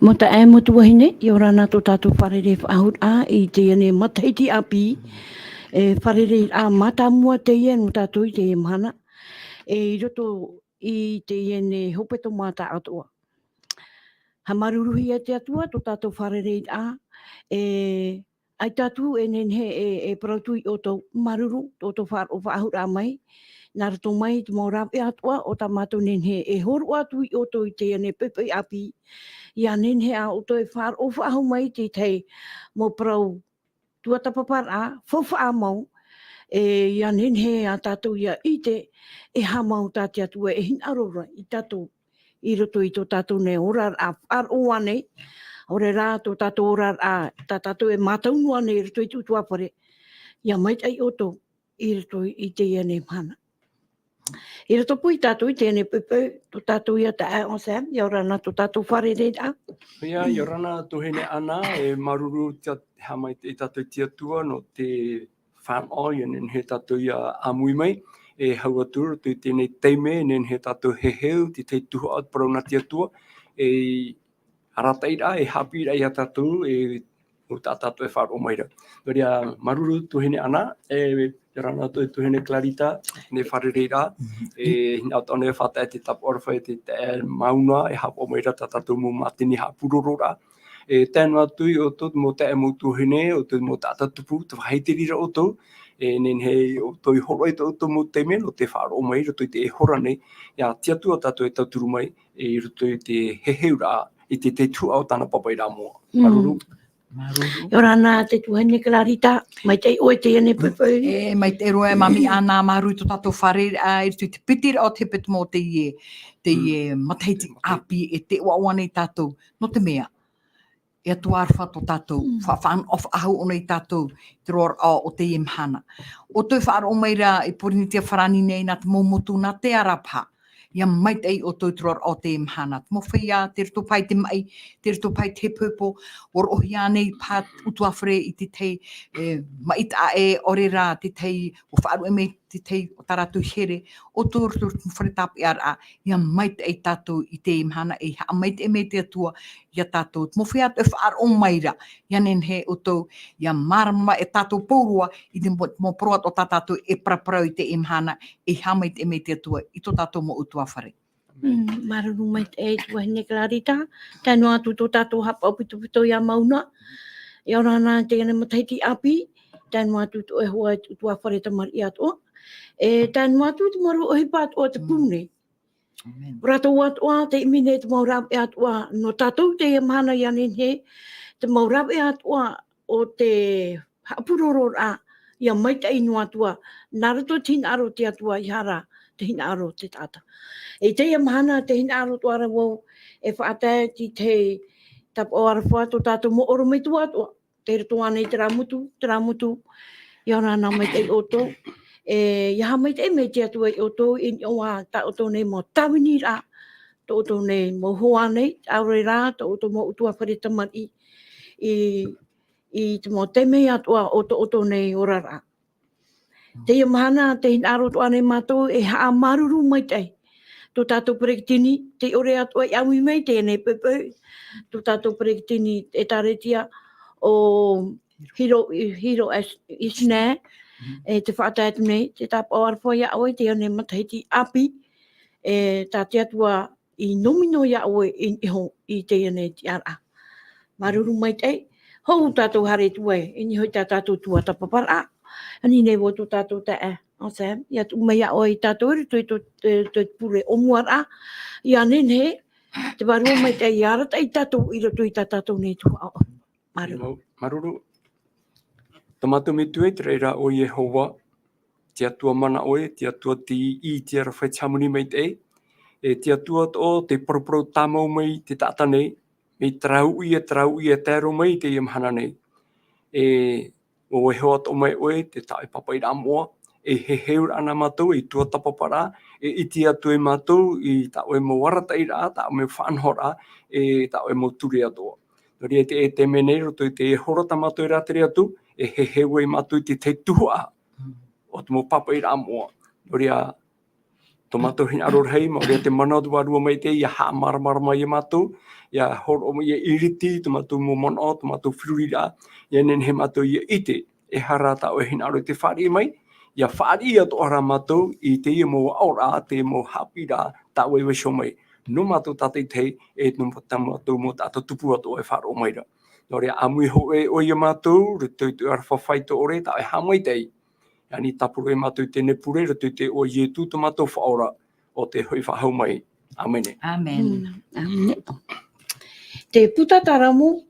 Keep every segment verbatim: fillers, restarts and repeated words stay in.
Mau taeaʻe, mau tuahine, ʻia ora na tō tātou fārerei faʻahou ra i teie nei matahiti ʻāpī, e fārereiraʻa mātāmua teie nō tātou i teie mahana, e i roto i teie nei hepetoma tāʻatoʻa. Haʻamāuruuruhia te Atua tō tātou fārereiraʻa, e ʻaita atu e nehenehe e, e parau atu ia ʻoutou, māuruuru tō ʻoutou faʻaroʻo faʻahou ra mai, nā roto mai i te mau rāveʻa atoʻa o tā mātou nehenehe e hōroʻa atu ia ʻoutou i teie nei poʻipoʻi ʻāpī, ʻia nehenehe ā ʻoutou e faʻaroʻo faʻahou mai i te tahi mau parau tuatāpaparaʻa, faufaʻa mau, e ʻia nehenehe ā tātou ʻia ʻite, e haʻamau tā te Atua e hinaʻaro ra ia tātou i roto i tō tātou nei oraraʻa faʻaroʻo ānei, ʻaore rā tō tātou oraraʻa, tā tātou e mātau noa nei i roto i te ʻutuāfare, ʻia maitaʻi ʻoutou i roto i teie nei mahana. I roto pū ia tātou i teie nei poʻipoʻi, tō tātou ia taeaʻe Sam, ʻia ora na tō tātou fārereiraʻa. ʻIa, ʻia ora na tuahine Ana, e māuruuru te, haʻamaitaʻi tātou i te Atua nō te fānaʻo, ʻia nehenehe tātou ʻia ʻāmui mai, e hau atu i roto i teie nei taime, e nehenehe tātou e heheu, te tahi tuhaʻa parau nā te Atua, e arataʻiraʻa, e haʻapiʻiraʻa ia tātou, e, ʻo tā tātou e faʻaroʻo mai ra. Nō reira, māuruuru tuahine Ana, e, ʻia ora na tō tuahine Clarita, nei fārereiraʻa, e, hinaʻaro atoʻa nei e faʻatae te tāpaʻo aroha i te taeaʻe Mauna, e haʻapaʻo mai ra tā tātou mau mātini haʻapurororaʻa. E tae noa atu ia ʻoutou mau taeaʻe, mau tuahine, ʻoutou mau taʻata tupu, tē faʻaʻite ra ʻoutou, e nehenehe ʻoutou i hōroʻa i tō ʻoutou mau taime nō te faʻaroʻo mai i roto i teie hora nei, ʻia te Atua tātou e tauturu mai, e i roto i te heheuraʻa, i te, te tuhaʻa o tāna pāpaʻiraʻa moʻa. Mm. Māuruuru. Māuruuru. ʻIa ora na te tuahine Clarita, maitaʻi ʻoe i teie nei poʻipoʻi. E, maitaʻi roa e Mami Ana, māuruuru tō tātou fārereiraʻa, i roto i te piti ra o te hepetoma o teie, teie matahiti ʻāpī, e tē ʻoaʻoa nei tātou, nō te mea, e Atua aroha tō tātou, Mm. fa-, fānaʻo faʻahou ʻōna ia tātou, te roaraʻa o teie mahana. ʻOutou e faʻaroʻo mai ra i Pōrīnetia Farāni nei nā te mau motu, nā te ara paha. ʻIa maitaʻi ʻoutou i te roaraʻa o teie mahana. Te mau feiā, tei roto paha i te maʻi, tei roto paha i te hepohepo, ʻua roʻohia ānei paha ʻutuāfare i te tahi, e, maʻi taʻa ʻē, ʻaore rā, te tahi, ʻua faʻaruʻe mai te tahi o tā rātou here, ʻoutou i roto i te mau fare tāpeʻaraʻa, ʻia maitaʻi tātou i teie mahana, e haʻamaitaʻi mai te Atua ia tātou. Te mau feiā atoʻa e faʻaroʻo mai ra, ʻia nehenehe ʻoutou, ʻia mārama e tātou pauroa, i te mau, mau parau atoʻa tā tātou e paraparau i teie mahana, e haʻamaitaʻi mai te Atua i tō tātou mau ʻutuāfare. Mm, māuruuru maitaʻi e tuahine Clarita, tae noa atu tō tātou haʻapaʻo pitopito ia Mauna, ʻia ora na i teie nei matahiti ʻāpī, tae noa atu tō ʻoe hoa i te ʻutuāfare tamariʻi atoʻa, e tae noa atu te mau ʻohipa atoʻa o te pū nei. Amen. Rātou atoʻa, tē ʻimi nei te mau rāveʻa atoʻa, nō tātou i teie mahana ʻia nehenehe, te mau rāveʻa atoʻa o te haʻapurororaʻa, ʻia maitaʻi noa atu ā, nā roto i te hinaʻaro o te Atua, ʻeiaha rā te hinaʻaro o te taʻata. I teie mahana, te hinaʻaro atoʻa ra vau e faʻatae i te tāpaʻo aroha tō tātou mau ʻorometua atoʻa, tei roto ānei i terā motu, terā motu, ʻia ora na maitaʻi ʻoutou, e, ʻia haʻamaitaʻi mai te Atua ia ʻoutou, i niʻa i tā ʻoutou nei mau tāviniraʻa, tō ʻoutou nei mau hoa nei, ʻaore rā, tō ʻoutou mau ʻutuāfare tamariʻi, i, i te mau taime atoʻa o tō ʻoutou nei oraraʻa. Teie mahana, tē hinaʻaro atoʻa nei mātou e haʻamāuruuru maitaʻi. Tō tātou peretiteni, tē ʻore atoʻa i ʻāmui mai i teie nei poʻipoʻi. Tō tātou peretiteni ʻētāretia ʻo Hiro, Hiro Is-, Isnē, e tē faʻatae atu nei, te tāpaʻo aroha ia ʻoe i teie nei matahiti ʻāpī, e tā te Atua i nōmino ia ʻoe i niʻa iho i teie nei tiʻaraʻa. Māuruuru maitaʻi, hou tātou haere atu ai, i niʻa iho i tā tātou tuatāpaparaʻa. Ani nei vau tō tātou taeaʻe, ʻo Sam, ʻia tuʻu mai ia ʻoe ia tātou i roto i tō, tō, tō te pure ʻōmuaraʻa, ʻia nehenehe, te Vārua Maitaʻi ʻia arataʻi ia tātou i roto i tā tātou nei tuhaʻa. Māuruuru. Māuruuru. Tā mātou Metua i te raʻi ra ʻo Iehova, te Atua mana ʻoe, te Atua tei ʻite i te ara fai te hāmani maitaʻi, e te Atua atoʻa tei paraparau tāmau mai i te taʻata nei, mai terā uʻi i terā uʻi e tae roa mai i teie mahana nei. E ʻua vaiiho atoʻa mai ʻoe i tā ʻoe pāpaʻiraʻa moʻa, e heheuraʻa nā mātou, e tuatāpaparaʻa, e ʻite atu ai mātou i tā ʻoe mau arataʻiraʻa, tā ʻoe mau faʻanahoraʻa, e tā ʻoe mau ture atoʻa. Nō reira, i te, e te mea nei, roto i te hora tā mātou e rātere atu, e heheu ai mātou i te tahi tuhaʻa o te mau pāpaʻiraʻa moʻa. Nō reira, tō mātou hinaʻaro rahi, maori te mana o te vārua maitaʻi, ia haʻamāramarama ia mātou, ia hōroʻa mai, ia iriti tō mātou mau manaʻo, tō mātou feruriraʻa, ia nehenehe mātou ia ʻite, e aha rā tā ʻoe hinaʻaro i te fāriʻi mai, ia fāriʻi atoʻa rā mātou i teie mau aʻoraʻa, te mau haʻapiʻiraʻa tā ʻoe e vaiiho mai. Nō mātou tātaʻitahi, e nō tā mātou mau taʻata tupu atoʻa e faʻaroʻo mai ra. Nō reira, ʻāmui hōʻē ʻoe ia mātou, roto i te aroha faʻaitoito, tā ʻoe e haʻamaitaʻi. Ani tāpura ia mātou i teie nei pure, roto i te iʻoa o Ietu tō mātou Faʻaora, ʻo tē hoʻi faʻahou mai. ʻĀmene. ʻĀmene. Mm, ʻāmene. Te puta taramo,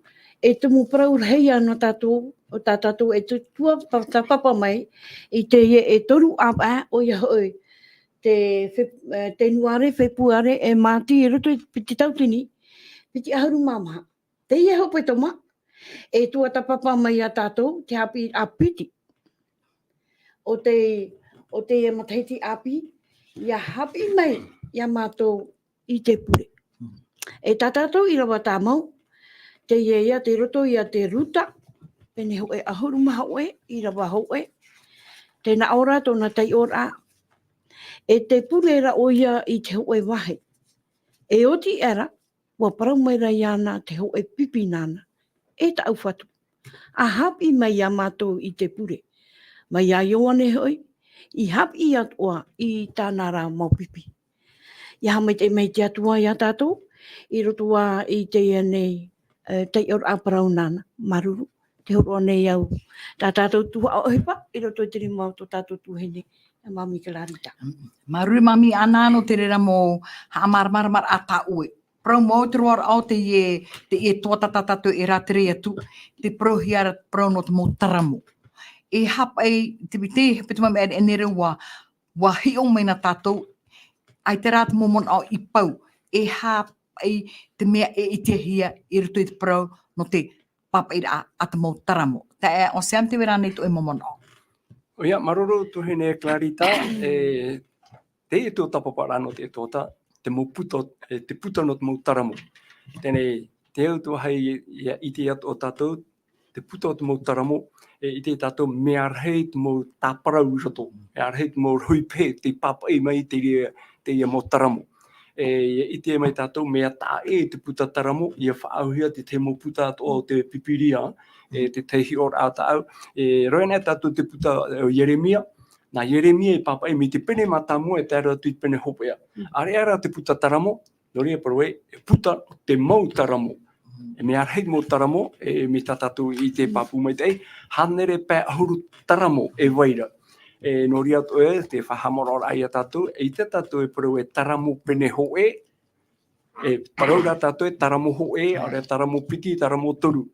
e tumu parau rahi ana tātou, o tā tātou e tu-, tua pa-, tāpapa mai, i teie e toru ʻāvaʻe, ʻoia hoʻi, te Fe-, e, Tenuare, Fepuare, e Māti, i roto i te piti tauatini, piti ʻahuru mā maha. Teie hepetoma, e tuatāpapa mai ia tātou, te haʻapiʻiraʻa piti. ʻO te, ʻo teie matahiti ʻāpī, ia haʻapiʻi mai ia mātou i te pure. E tā tātou ʻīrava tāmau, teie ia tei roto ia te Ruta, pene hōʻē ʻahuru mā hōʻē, ʻīrava hōʻē, tē nā ʻō ra tōna taiʻoraʻa, e tē pure ra ʻoia i te hōʻē vāhi. E oti aʻera, ʻua parau mai ra iāna te hōʻē pipi nāna, e tāʻu Fatu, ʻa haʻapiʻi mai ia mātou i te pure. Mai iā Ioane hoʻi, i haʻapiʻi atoʻa i tāna ra mau pipi. ʻIa haʻamaitaʻi mai te Atua ia tātou, i roto ā i teie nei, e, taiʻoraʻa parau nāna, māuruuru, tē hōroʻa nei au, tā tātou tuhaʻa ʻohipa, i roto i te rima o tō tātou tuahine, e Mami Clarita. Māuruuru Mami Ana nō te reira mau haʻamāramaramaraʻa tā ʻoe. Parau mau te roaraʻa o teie, teie tuatāpapa tātou e rātere atu, te parauhia ra parau nō te mau taramo. E haʻapaʻi, te, te hepetoma mai ʻāreʻa nei ra ʻua, ʻua hiʻo mai na tātou, ʻaita rā te mau manaʻo i pau, e haʻapaʻi te mea e ʻitehia i roto i te parau nō te pāpaʻiraʻa a te mau taramo. Taeaʻe Ocean, tē vai ra ānei tō ʻoe mau manaʻo? ʻOia, māuruuru tuahine Clarita, e, teie tuatāpapa ra nō te tuatāpapa, te mau puta, e, te puta nō te mau taramo. Teie nei, te au atu ā ʻia ʻite atoʻa tātou, te puta o te mau taramo, e ʻite tātou mea rahi te mau tāparau i roto, mea rahi te mau rohipehe tei pāpaʻi mai i teie, teie mau taramo. E, ʻia ʻite mai tātou, mea taʻa ʻē te puta taramo, ʻia faʻaauhia te tahi mau puta atoʻa o te Pīpīria, e, te tahi hiʻoraʻa tāʻu, e, roaʻa anaʻe tātou te puta, e, o Ieremia, nā Ieremia i pāpaʻi mai te pene mātāmua e tae roa atu i te pene hopeʻa. Mm. ʻAreʻa rā te puta taramo, nō reira parau ē, e puta te mau taramo. Mm. E mea rahi mau taramo, e, mai tā tātou i te Mm. pāpū maitaʻi, hānere pae ʻahuru taramo e vai ra. E, nō reira atoʻa ē, te faʻahaʻamanaʻoraʻa ia tātou, e ʻite tātou e parau ē taramo pene hōʻē, e parau rā tātou e taramo hōʻē, ʻaore rā taramo piti, taramo toru.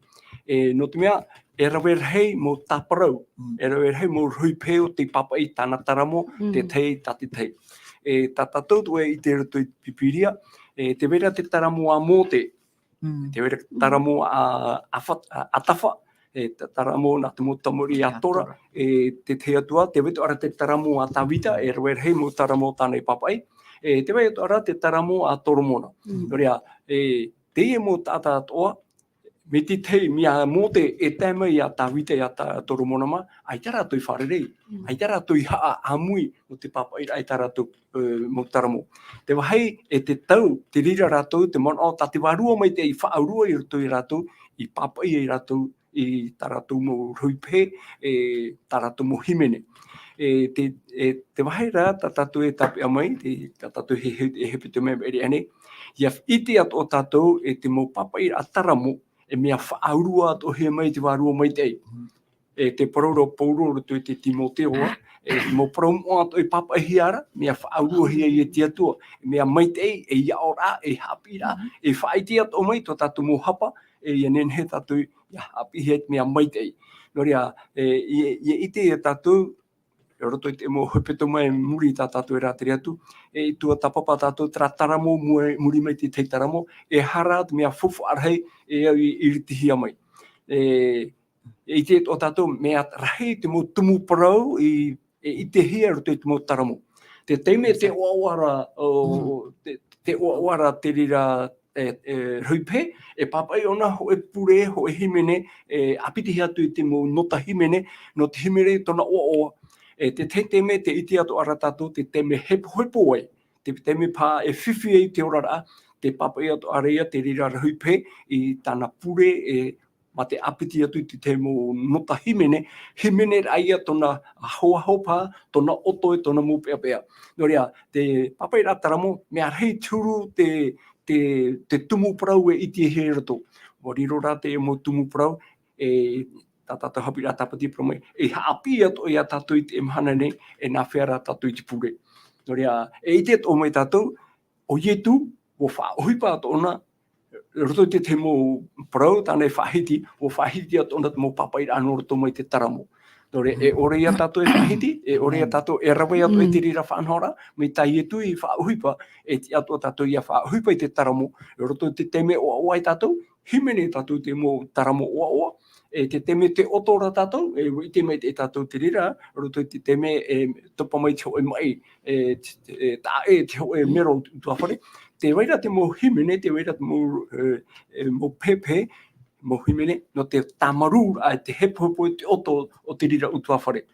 E, nō te mea, e rave rahi mau tāparau, Mm. e rave rahi mau rohipehe o tei pāpaʻi i tāna taramo, Mm. te tahi, tā te tahi. E, tā tātou atoʻa e ʻite i roto i te Pīpīria, e, tē vai ra te taramo a Mōte, Mm. tē vai ra te taramo a, a Fat-, a, a Tafa, e, te taramo nā te mau tamariʻi a Tora, e, te tahi atu ā, tē vai atoʻa ra te taramo a Tāvita, e rave rahi mau taramo tāna i pāpaʻi, e, tē vai atoʻa ra te taramo a Toromona. Mm. Nō reira, e, teie mau taʻata atoʻa, mai te tahi, mai iā Mōte e tae mai iā Tāvita, iā Tā-, Toromona mā, ʻaita rātou i fārerei, Mm. ʻaita rātou i haʻa-, ʻāmui nō te pāpaʻiraʻa i tā rātou, e, mau taramo. Te vāhi e te tau, tē reira rātou, te manaʻo tā te Vārua Maitaʻi i faʻaurua i roto ia rātou, i pāpaʻi ia rātou, i tā rātou mau rohipehe, e, tā rātou mau hīmene. E, te, e, te vāhi rā, tā tātou e tāpeʻa mai, te, tā tātou he, he, e hepetoma mai ʻāreʻa nei, ʻia ʻite atoʻa tātou, e te mau pāpaʻiraʻa taramo, e mea faʻaurua atoʻahia mai te Vārua Maitaʻi. Mm. E te parau ra o Paulo roto i te Timoteo, e te mau parau moʻa atoʻa i pāpaʻihia ra, mea faʻauruahia e te Atua, e mea maitaʻi, e aʻoraʻa, e haʻapiʻiraʻa, Mm. e faʻaʻite atoʻa mai tō tātou mau hapa, e ʻia nehenehe tātou ʻia haʻapiʻihia i te mea maitaʻi. Nō reira, e, ʻia, ʻia ʻite ia tātou, i roto i te mau hepetoma i muri i tā tātou e rātere atu, e tuatāpapa tātou terā taramo, mu-, muri mai te tahi taramo, e aha rā te mea faufaʻa rahi e au i, i iritihia mai. E, e ʻite atoʻa tātou, mea rahi te mau tumu parau i, e ʻitehia i roto i te mau taramo. Te taime tē ʻoaʻoa ra, o, Mm. te, tē ʻoaʻoa ra te reira, e, e, rohipehe, e pāpaʻi ʻōna hōʻē pure, hōʻē hīmene, e ʻāpitihia atu i te mau nota hīmene, nō te hīmene tōna ʻoaʻoa. E te tahi taime tē ʻite atoʻa ra tātou, te taime hepohepo ai, te taime paha e fifi ai te oraraʻa, te pāpaʻi atoʻa ra ia te reira rahi pē i tāna pure, e, mā te ʻāpiti atu i te tahi mau nota hīmene, hīmene raʻa ia tōna ahoaho paha, tōna ʻoto e tōna mau peʻapeʻa. Nō reira, te pāpaʻiraʻa taramo, mea rahi te huru te, te, te tumu parau e ʻitehia i roto. ʻUa riro rā te mau tumu parau, e, tā tātou haʻapiʻiraʻa tāpati parau mai, e haʻapiʻi atoʻa ia tātou i te mahana nei, e nāfea rā tātou i te pure. Nō reira, e ʻite atoʻa mai tātou, ʻo Ietu, ʻua faʻaʻohipa atoʻa na, roto i te tahi mau parau, tāna e faʻahiti, ʻua faʻahiti atoʻa na te mau pāpaʻiraʻa nō roto mai te taramo. Nō reira, e ʻore ia tātou e faʻahiti, e ʻore ia tātou e rave atoʻa i te reira faʻanahoraʻa, mai tā Ietu i faʻaʻohipa, e tiʻa atoʻa tātou ia faʻaʻohipa i te taramo, roto i te taime ʻoaʻoa ai tātou, hīmene tātou te mau taramo ʻoaʻoa, e te taime tē ʻoto ra tātou, e ʻua ʻite maitaʻi tātou te reira, roto i te taime e topa mai te hōʻē maʻi, e, te, e, taʻa ʻē te hōʻē mero utuafare, tē vai ra te mau hīmene, tē vai ra te mau, e, e, mau pehepehe, mau hīmene, nō te tāmarū, ʻa, te hepohepo, te ʻoto o te reira utuafare.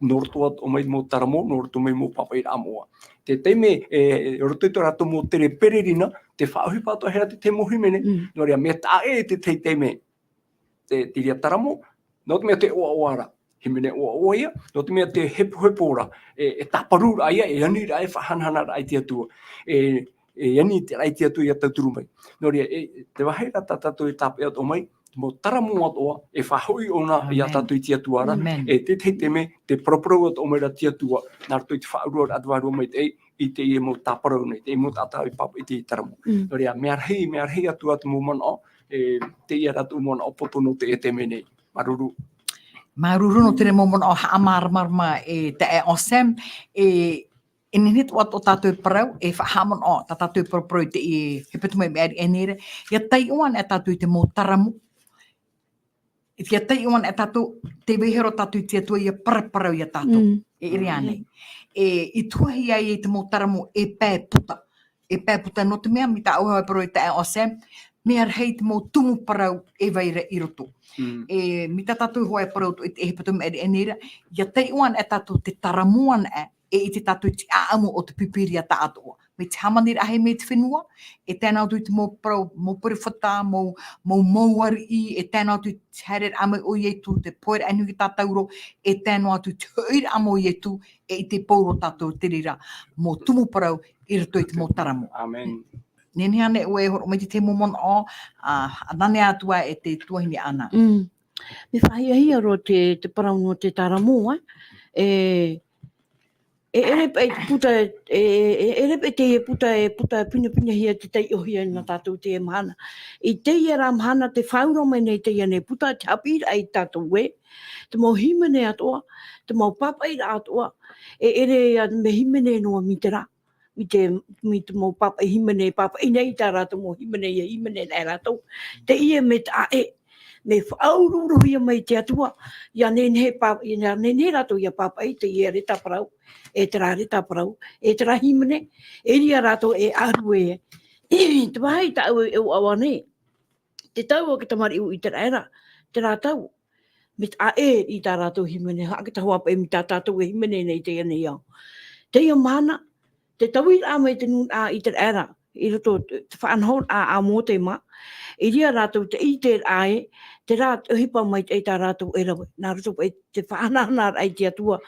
Nō roto atoʻa mai mau taramo, nō roto mai mau pāpaʻiraʻa moʻa. Te taime, e, roto i tō rātou mau tere pererina, tē faʻaʻohipa atoʻa hia ra te tahi mau hīmene, nō reira, mea taʻa ʻē te tahi taime. Te, te reira taramo, nō te mea tē ʻoaʻoa ra. Hīmene ʻoaʻoa ia, nō te mea tē hepohepo ra, e, e tāparu ra ia, e ani ra, e faʻahanahana ra i te Atua. E, e ani te, ra i te Atua ia tauturu mai. Nō reira, e, te vāhi ra tā tātou e tāpeʻa atoʻa mai, te mau taramo atoʻa, e faʻahoʻi ʻōna ia tātou i te Atua ra, e te tahi taime, tē paraparau atoʻa mai ra te Atua, nā roto i te faʻaururaʻa te Vārua Maitaʻi, i teie mau tāparau nei, teie mau taʻata i pāpaʻi i te taramo. Nō reira, mea rahi, mea rahi atu ā te mau manaʻo, e, teie rātou manaʻo poto nō teie taime nei. Māuruuru. Māuruuru nō te mau manaʻo haʻamāramarama e taeaʻe Sam, e, e nehenehe atoʻa tō tātou e parau, e faʻahaʻamanaʻo tā tātou e paraparau i te, e, hepetoma i maʻiri aʻe nei ra, ʻia taiʻo anaʻe tātou i te mau taramo, ʻia taiʻo anaʻe tātou, tē vai ra tātou i te Atua ʻia paraparau ia tātou. E ʻere ānei. E, i tuahia ai te mau taramo e pae puta. E pae puta nō te mea, mai tā ʻoe e parau i taeaʻe Sam, mea rahi te mau tumu parau e vai ra i roto. E, mai tā tātou hoʻi e parau atoʻa i te hepetoma i maʻiri aʻe nei ra, ʻia taiʻo anaʻe tātou te taramo anaʻe, e ʻite tātou i te ʻāʻamu o te Pīpīria taʻatoʻa. Mai te hāmaniraʻa mai te fenua, e tae noa atu i te mau parau, mau perofeta, mau, mau, mau ariʻi, e tae noa atu i te haereraʻa mai o Ietu, te pohe raʻa nui tātauro, e tae noa atu i te hoʻiraʻa mai o Ietu, e ʻite pauroa tātou te reira, mau tumu parau i roto i te mau taramo. Āmene. Nehenehe ānei ʻoe e hōroʻa mai i te mau manaʻo, ā, ananahi atu ā e te tuahine Ana. Mea faʻahiahia roa te, te parau nō te taramo, ā. E, e ʻere paʻi te puta, e, e, e ʻere paʻi teie puta, e puta pinepinehia te taiʻohia nā tātou teie mahana. I teie rā mahana tē faʻaura mai nei teie nei puta, te haʻapiʻiraʻa ia tātou ē, te mau hīmene atoʻa, te mau pāpaʻiraʻa atoʻa, e ʻere ia mea hīmene noa mai terā. Mai te, mai te mau pāpaʻi hīmene, pāpaʻi nei tā rātou mau hīmene, ʻia hīmene anaʻe rātou. Teie mea taʻa ʻē, mea faʻaʻuruʻuruhia mai te Atua, ʻia nehenehe pā-, ʻia nehenehe rātou ʻia pāpaʻi teie reta parau, e terā reta parau, e terā hīmene, e ʻere ia rātou e ʻārue. Te vāhi tāʻu e ʻoaʻoa nei, te tau o te tamariʻi ʻĪteraʻera, terā tau, mea taʻa ʻē i tā rātou hīmene, haʻamata hoʻi paʻi mai tā tātou e hīmene nei i teie nei ao. Teie mahana, tē tauiraʻa mai te nūnaʻa ʻĪteraʻera, i roto te faʻanahoraʻa a Mōtē mā, i ʻere ia rātou tē ʻiteraʻa ē, terā te ʻohipa maitaʻi tā rātou e rave. Nā roto paʻi te faʻahanahanaraʻa i te Atua,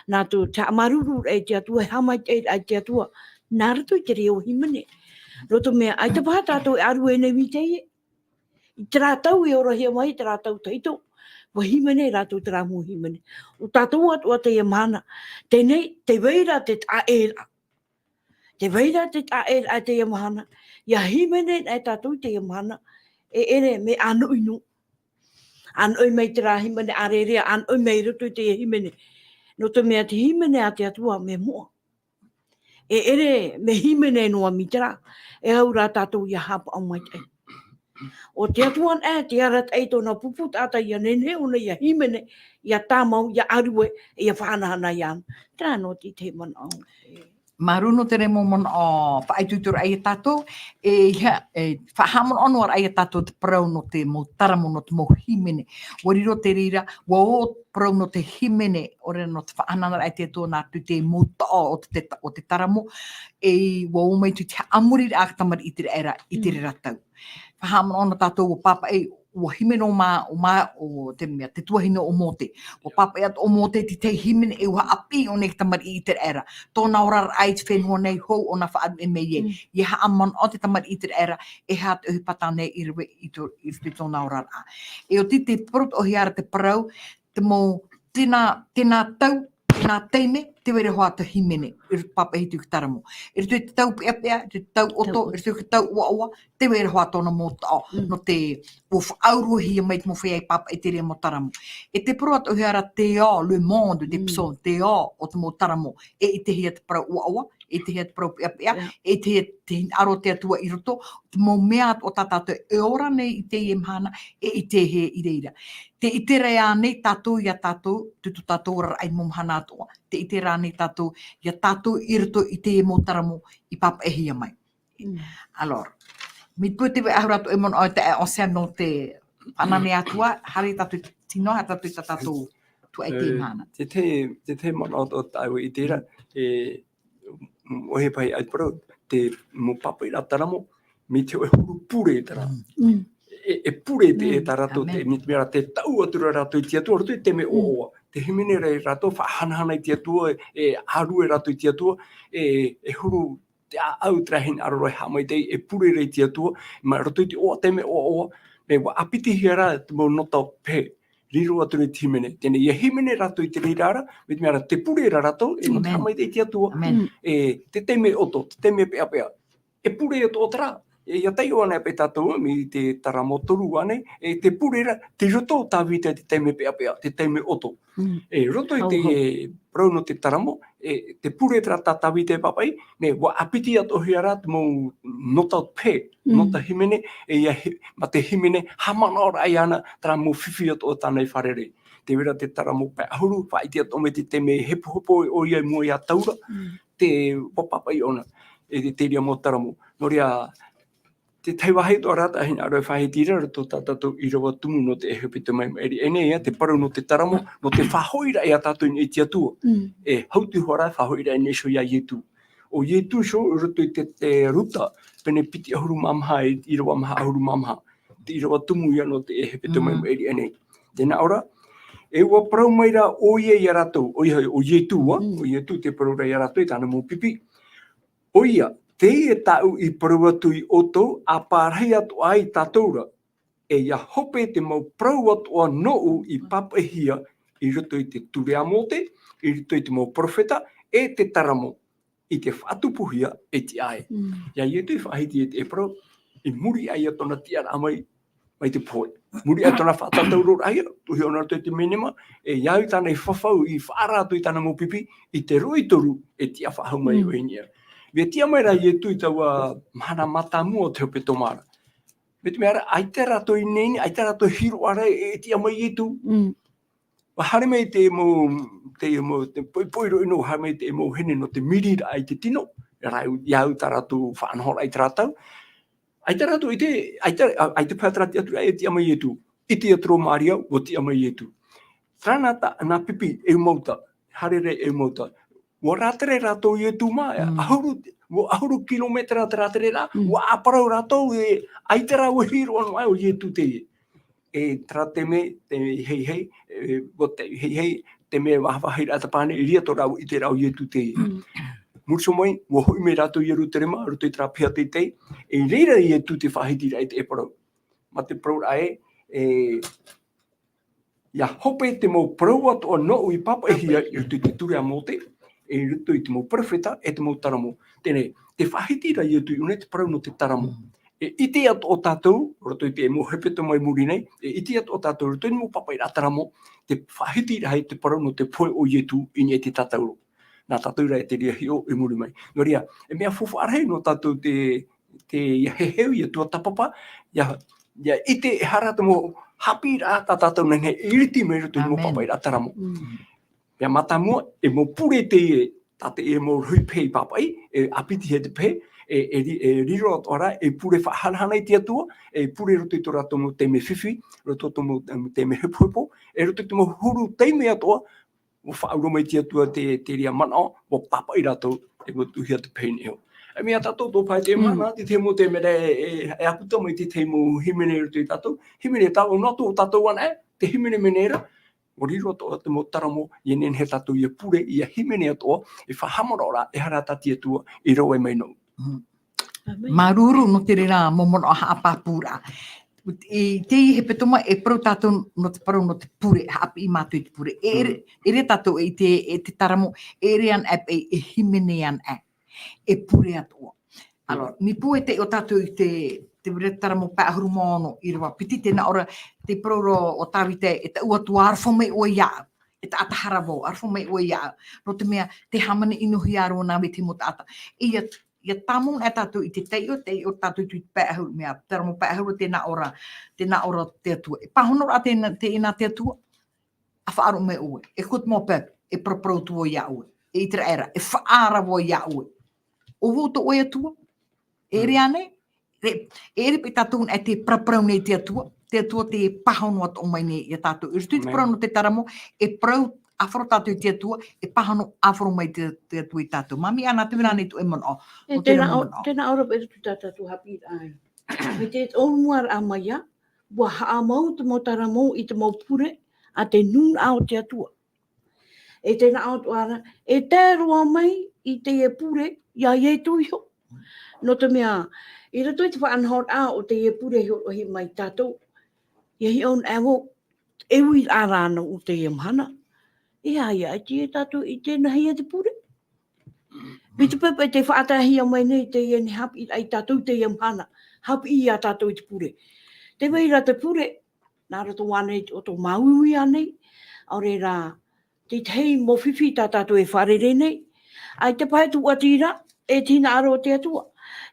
nā roto te haʻamāuruururaʻa i te Atua, e haʻamaitaʻiraʻa i te Atua, nā roto i te reo hīmene. Nō te mea, ʻaita paha tātou e ʻārue nei mai teie, i terā tau e orahia mai, terā tau tahito, ʻua hīmene rātou terā mau hīmene. ʻO tātou atoʻa teie mahana, teie nei, tē vai ra te taʻa ʻē ra. Tē vai ra te taʻa ʻē ra teie mahana. ʻIa hīmene anaʻe tātou teie mahana, e ʻere mea ʻānoʻi noa. ʻĀnoʻi mai terā hīmene ʻārearea, ʻānoʻi mai i roto i teie hīmene. Nō te mea te hīmene a te Atua mea moʻa. E ʻere mea hīmene noa mai terā, e au rā tātou ʻia haʻapaʻo maitaʻi. ʻO te Atua anaʻe, tē arataʻi i tōna pupu taʻata ʻia nehenehe ʻōna ʻia hīmene, ʻia tāmau, ʻia ʻārue, ʻia faʻahanahana iāna. Terā noa te tahi manaʻo. Māuruuru nō te reira mau manaʻo faʻaitoitoraʻa ia tātou, e, ia, e, faʻahaʻamanaʻo noa ra ia tātou te parau nō te mau taramo, nō te mau hīmene. ʻUa riro te reira, ʻua ō parau nō te hīmene, ʻaore nō te faʻahanahanaʻa e te Atua nā roto i te mau taʻo o te, o te taramo, e, ʻua ō mai atu te haʻamoriraʻa a te tamariʻi ʻĪteraʻera i te reira tau. Faʻahaʻamanaʻo noa tātou ʻua pāpaʻi, ʻua hīmene ʻo mā, ʻo mā, ʻo te mea, te tuahine ʻo Mōte. ʻUa pāpaʻi atoʻa ʻo Mōte i te tahi hīmene e ʻua haʻapiʻi ʻōna i te tamariʻi ʻĪteraʻera. Tōna oraraʻa i te fenua nei hou ʻōna faʻaruʻe mai ai. Mm. ʻIa haʻamanaʻo te tamariʻi ʻĪteraʻera, e aha te ʻohipa tāna i rave i tō, i roto i tōna oraraʻa. E ʻoti te parau atoʻa ra te parau, te mau, tēnā, tēnā tau, tēnā taime, tē vai ra hoʻi te hīmene, i roto pāpaʻi i te taramo. I roto i te tau peʻapeʻa, i te tau ʻoto, i roto i te tau ʻoaʻoa, tē vai ra hoʻi tōna mau taʻo, Mm. nō te, ʻua faʻauruhia mai te mau feiā i pāpaʻi i te reira mau taramo. E te parau atoʻa ra te ao, le monde des Mm. psaumes, te ao o te mau taramo, e ʻitehia te parau ʻoaʻoa, e ʻitehia te parau peʻapeʻa, Yeah. e ʻitehia te hinaʻaro o te Atua i roto, te mau mea atoʻa tā tātou e ora nei i teie mahana, e ʻitehia i reira. Tē ʻite ra ānei tātou ia tātou, tō tātou oraraʻa i te mau mahana atoʻa. Tē ʻite ra ānei tātou ia tātou i roto i te mau taramo i pāpaʻihia mai. Mm. Alors, mai te peu tē vai ra atoʻa e manaʻo e tae ʻo Sam nō te faʻanaho atu ā, haere tātou i te tino, haere tātou i tā tātou tuaʻi i teie mahana. Te, te, te manaʻo atoʻa tāʻu i terā, e, ʻoia paʻi ʻaita parau, te mau pāpaʻiraʻa taramo, mai te hōʻē huru pure terā. Mm. E, e pure te, Mm. e tā rātou, te, Amen. mai te mea rā tē taʻu atu ra rātou i te Atua, roto i te mea Mm. ʻoaʻoa. Tē hīmene ra rātou, faʻahanahana i te Atua, e, e ʻārue rātou i te Atua, e, e huru te ʻāʻau terā hinaʻaro e haʻamaitaʻi, e pure ra i te Atua, mai roto i te ʻoaʻoa, te mea ʻoaʻoa, mai ʻua ʻāpitihia ra te mau nota pehe. Riro atu ra i te hīmene. Teie nei, ʻia hīmene rātou i te reira ra, mai te mea rā tē pure ra rātou, e nō te Amen. haʻamaitaʻi i te Atua. Amen. E, te taime ʻoto, te taime peʻapeʻa. E pure atoʻa terā. E, ʻia taiʻo anaʻe paʻi tātou, mai te taramo toru ānei, e tē pure ra, tei roto ʻo Tāvita i te taime peʻapeʻa, te taime ʻoto. Mm. E, roto i Hau, te, hau. e, parau nō te taramo, e, tē pure terā tā Tāvita e pāpaʻi, nē, ʻua ʻāpiti atoʻahia ra te mau nota pehe, Mm. nota hīmene, e, ʻia hi-, mā te hīmene, haʻamanaʻo ra iāna, terā mau fifi atoʻa tāna i fārerei. Tē vai ra te taramo pae ʻahuru, faʻaʻite atoʻa mai te taime hepohepo ʻoia i mua iā Taura, Mm. te, ʻua pāpaʻi ʻōna, e, te, te reira mau taramo. Nō reira, te tahi vāhi atoʻa ra tā hinaʻaro e faʻahiti ra, roto tā tātou ʻīrava tumu nō te hepetoma i maʻiri aʻe nei, ʻia, te parau nō te taramo, nō te faʻahoʻiraʻa ia tātou i niʻa i te Atua. Mm. E, hau atu hoʻi ra, faʻahoʻiraʻa i niʻa iho iā Ietu. ʻO Ietu iho, roto i te, te Ruta, pene piti ʻahuru mā maha, e, ʻīrava maha ʻahuru mā maha. Te ʻīrava tumu ïa nō te hepetoma i Mm. maʻiri aʻe nei. Tē nā ʻō ra, e ʻua parau mai ra ʻoia iā rātou, ʻoia, ʻo Ietu, ʻua, Mm. ʻo Ietu tē parau ra iā rātou, i tāna mau pipi. ʻOia, teie tāʻu i parau atu iā ʻoutou, ʻa pārahi atoʻa ai tātou ra, e ʻia hope te mau parau atoʻa nōʻu i pāpaʻihia i roto i te ture a Mōte, i roto i te mau perofeta, e te taramo, i te faʻatupuhia e tiʻa aʻe. Mm. Iā Ietu i faʻahiti e te parau, i muri aʻe ia tōna tiʻaraʻa mai, mai te pohe. Muri aʻe tōna faʻatātauroraʻa ia, tuʻu hia ʻōna i roto i te menema, e ʻia au i tāna i fafau, i faʻaara atu i tāna mau pipi, i te roʻi toru, e tiʻa faʻahou mai Mm. ʻoia i niʻa. ʻUa tiʻa mai ra Ietu i taua mahana mātāmua o te hepetoma ra. Mai te mea ra, ʻaita rātou i ineine, ʻaita rātou i hiroʻa ra e, e tiʻa mai Ietu. Mm. ʻUa haere mai te mau, te mau, te poʻipoʻi roʻi nō, haere mai te mau hēnē nō te miriraʻa i te tino, rā, ʻia au tā rātou faʻanahoraʻa i terā tau. ʻAita rātou i ʻite, ʻaita, ʻa, ʻaita paha terā tiʻaturiraʻa e tiʻa mai Ietu. ʻIte atu ra Maria, ʻua tiʻa mai Ietu. Terā nā ta-, nā pipi, ʻEumauta, haere ra ʻEumauta. ʻUa rātere rātou Ietu mā, Mm. ʻahuru, ʻua ʻahuru kilometera te rātereraʻa, Mm. ʻua ʻāparau rātou e, ʻaita rā ʻua hiroʻa noa ʻo Ietu teie. E terā taime, te heihei, e, ʻua te heihei, taime vahavaharaʻa te pāne, i reira atoʻa rā ʻua ʻite ra ʻo Ietu teie. Mm. Muri iho mai, ʻua hoʻi mai rātou i Ierutarema, roto i terā peha teitei, e i reira Ietu tei faʻahitiraʻa i te parau. Mā te parauraʻa ē, e, ʻia hope te mau parau atoʻa nōʻu i pāpaʻihia i roto i te ture a Mōte, e i roto i te mau perofeta, e te mau taramo. Teie nei, tē faʻahiti ra Ietu i ʻō nei te parau nō te taramo. Mm. E ʻite atoʻa tātou, roto i te mau hepetoma i muri nei, e ʻite atoʻa tātou, roto i te mau pāpaʻiraʻa taramo, tē faʻahiti ra hoʻi te parau nō te pohe o Ietu i niʻa i te tātauro. Nā tātou rā e te reira hiʻo i muri mai. Nō reira, e mea faufaʻa rahi nō tātou te, te, ʻia heheu, ʻia tuatāpapa, ʻia, ʻia ʻite e aha rā te mau haʻapiʻiraʻa tā tātou e nehenehe e ʻiriti mai roto i te mau Amen. pāpaʻiraʻa taramo. Mm. Mea mātāmua, e mau pure teie, tā te, e mau rohi pehe i pāpaʻi, e ʻāpitihia te pehe, e, e ri-, e riro atoʻa ra, e pure faʻahanahana i te Atua, e pure i roto i tō rātou mau taime fifi, roto i tō mau, em, taime hepohepo, e roto i te mau huru taime atoʻa, ʻua faʻaʻite mai te Atua te, te reira manaʻo, ʻua pāpaʻi rātou, e ʻua tuʻuhia te pehe i niʻa iho. E mea tātou tō pae te Mm. mana, te, te mau taime ra, e, e, e ʻāputa mai te, te mau hīmene i roto ia tātou, hīmene tāua, nō atu tātou anaʻe, te hīmene mea nei ra, ʻua riro atoʻa te mau taramo, ʻia nehenehe tātou ʻia pure, ʻia hīmene atoʻa, e faʻahaʻamanaʻo ra, e aha rā tā te Atua i rave mai nō. Mm. Māuruuru nō te reira mau manaʻo haʻapāpūraʻa. I te hepetoma e parau tātou nō te parau nō te pure, haʻapiʻi mātou i te pure. E ʻere, Mm. ʻere tātou i te, e te taramo, e ʻere anaʻe paʻi, e hīmene anaʻe. E pure atoʻa. Alors, Mm. nā pū e taiʻo tātou i te, te reira taramo pae ʻahuru mā ono, ʻīrava piti, tē nā ʻō ra, te parau ra ʻo Tāvita, e taʻu Atua, aroha mai ʻoe iāʻu. E taʻata hara vau, aroha mai ʻoe iāʻu. Nō te mea, tē hāmani-ʻino-hia ra vau nā vau te mau taʻata. ʻIa, ʻia tāmau anaʻe tātou i te taiʻo, taiʻo tātou i te pae ʻahuru, mea, taramo pae ʻahuru, tē nā ʻō ra, tē nā ʻō ra te Atua. E pāhono ra te, te, nā te Atua, ʻa faʻaroʻo mai ʻoe. E kō te mau pāpū, e paraparau atu vau iā ʻoe. E ʻĪteraʻera, e faʻaara vau iā ʻoe. ʻO vau tō ʻoe Atua? E Mm. ʻere ānei? E, e ʻere paʻi tātou anaʻe tē paraparau nei te Atua, te Atua tē pāhono atoʻa mai nei iā tātou. I roto i te Amen. Parau nō te taramo, e parau ʻāfaro tātou i te Atua, e pāhono ʻāfaro mai te, te Atua iā tātou. Māmī Ana, tē vai ra Mm. ānei tō ʻoe manaʻo? E, ʻO te tē nā mau ʻō, manaʻo? Tē nā ʻō ra paʻi te tātou haʻapiʻiraʻa. Mai te ʻōmuaraʻa mai ā, ʻua haʻamau te mau taramo i te mau pure, a te nūnaʻa o te Atua. E tē nā ʻō atoʻa ra, e tae roa mai i teie pure iā Ietu iho. Nō te mea, i roto i te faʻanahoraʻa o teie pure i hōroʻahia mai iā tātou, ʻia hiʻo anaʻe vau, e uiraʻa ra nō teie mahana. E aha ia, e ʻite tātou i ʻite nāhea te pure? Mai te peu paʻi tē faʻataehia mai nei teie nei haʻapiʻiraʻa iā tātou teie mahana, haʻapiʻi ia tātou i te pure. Tē vai ra te pure, nā roto ānei i te ʻoto māuiui ānei, ʻaore rā, te tahi mau fifi tā tātou e fārerei nei, ʻaita paʻi tūʻati ra, e te hinaʻaro o te Atua.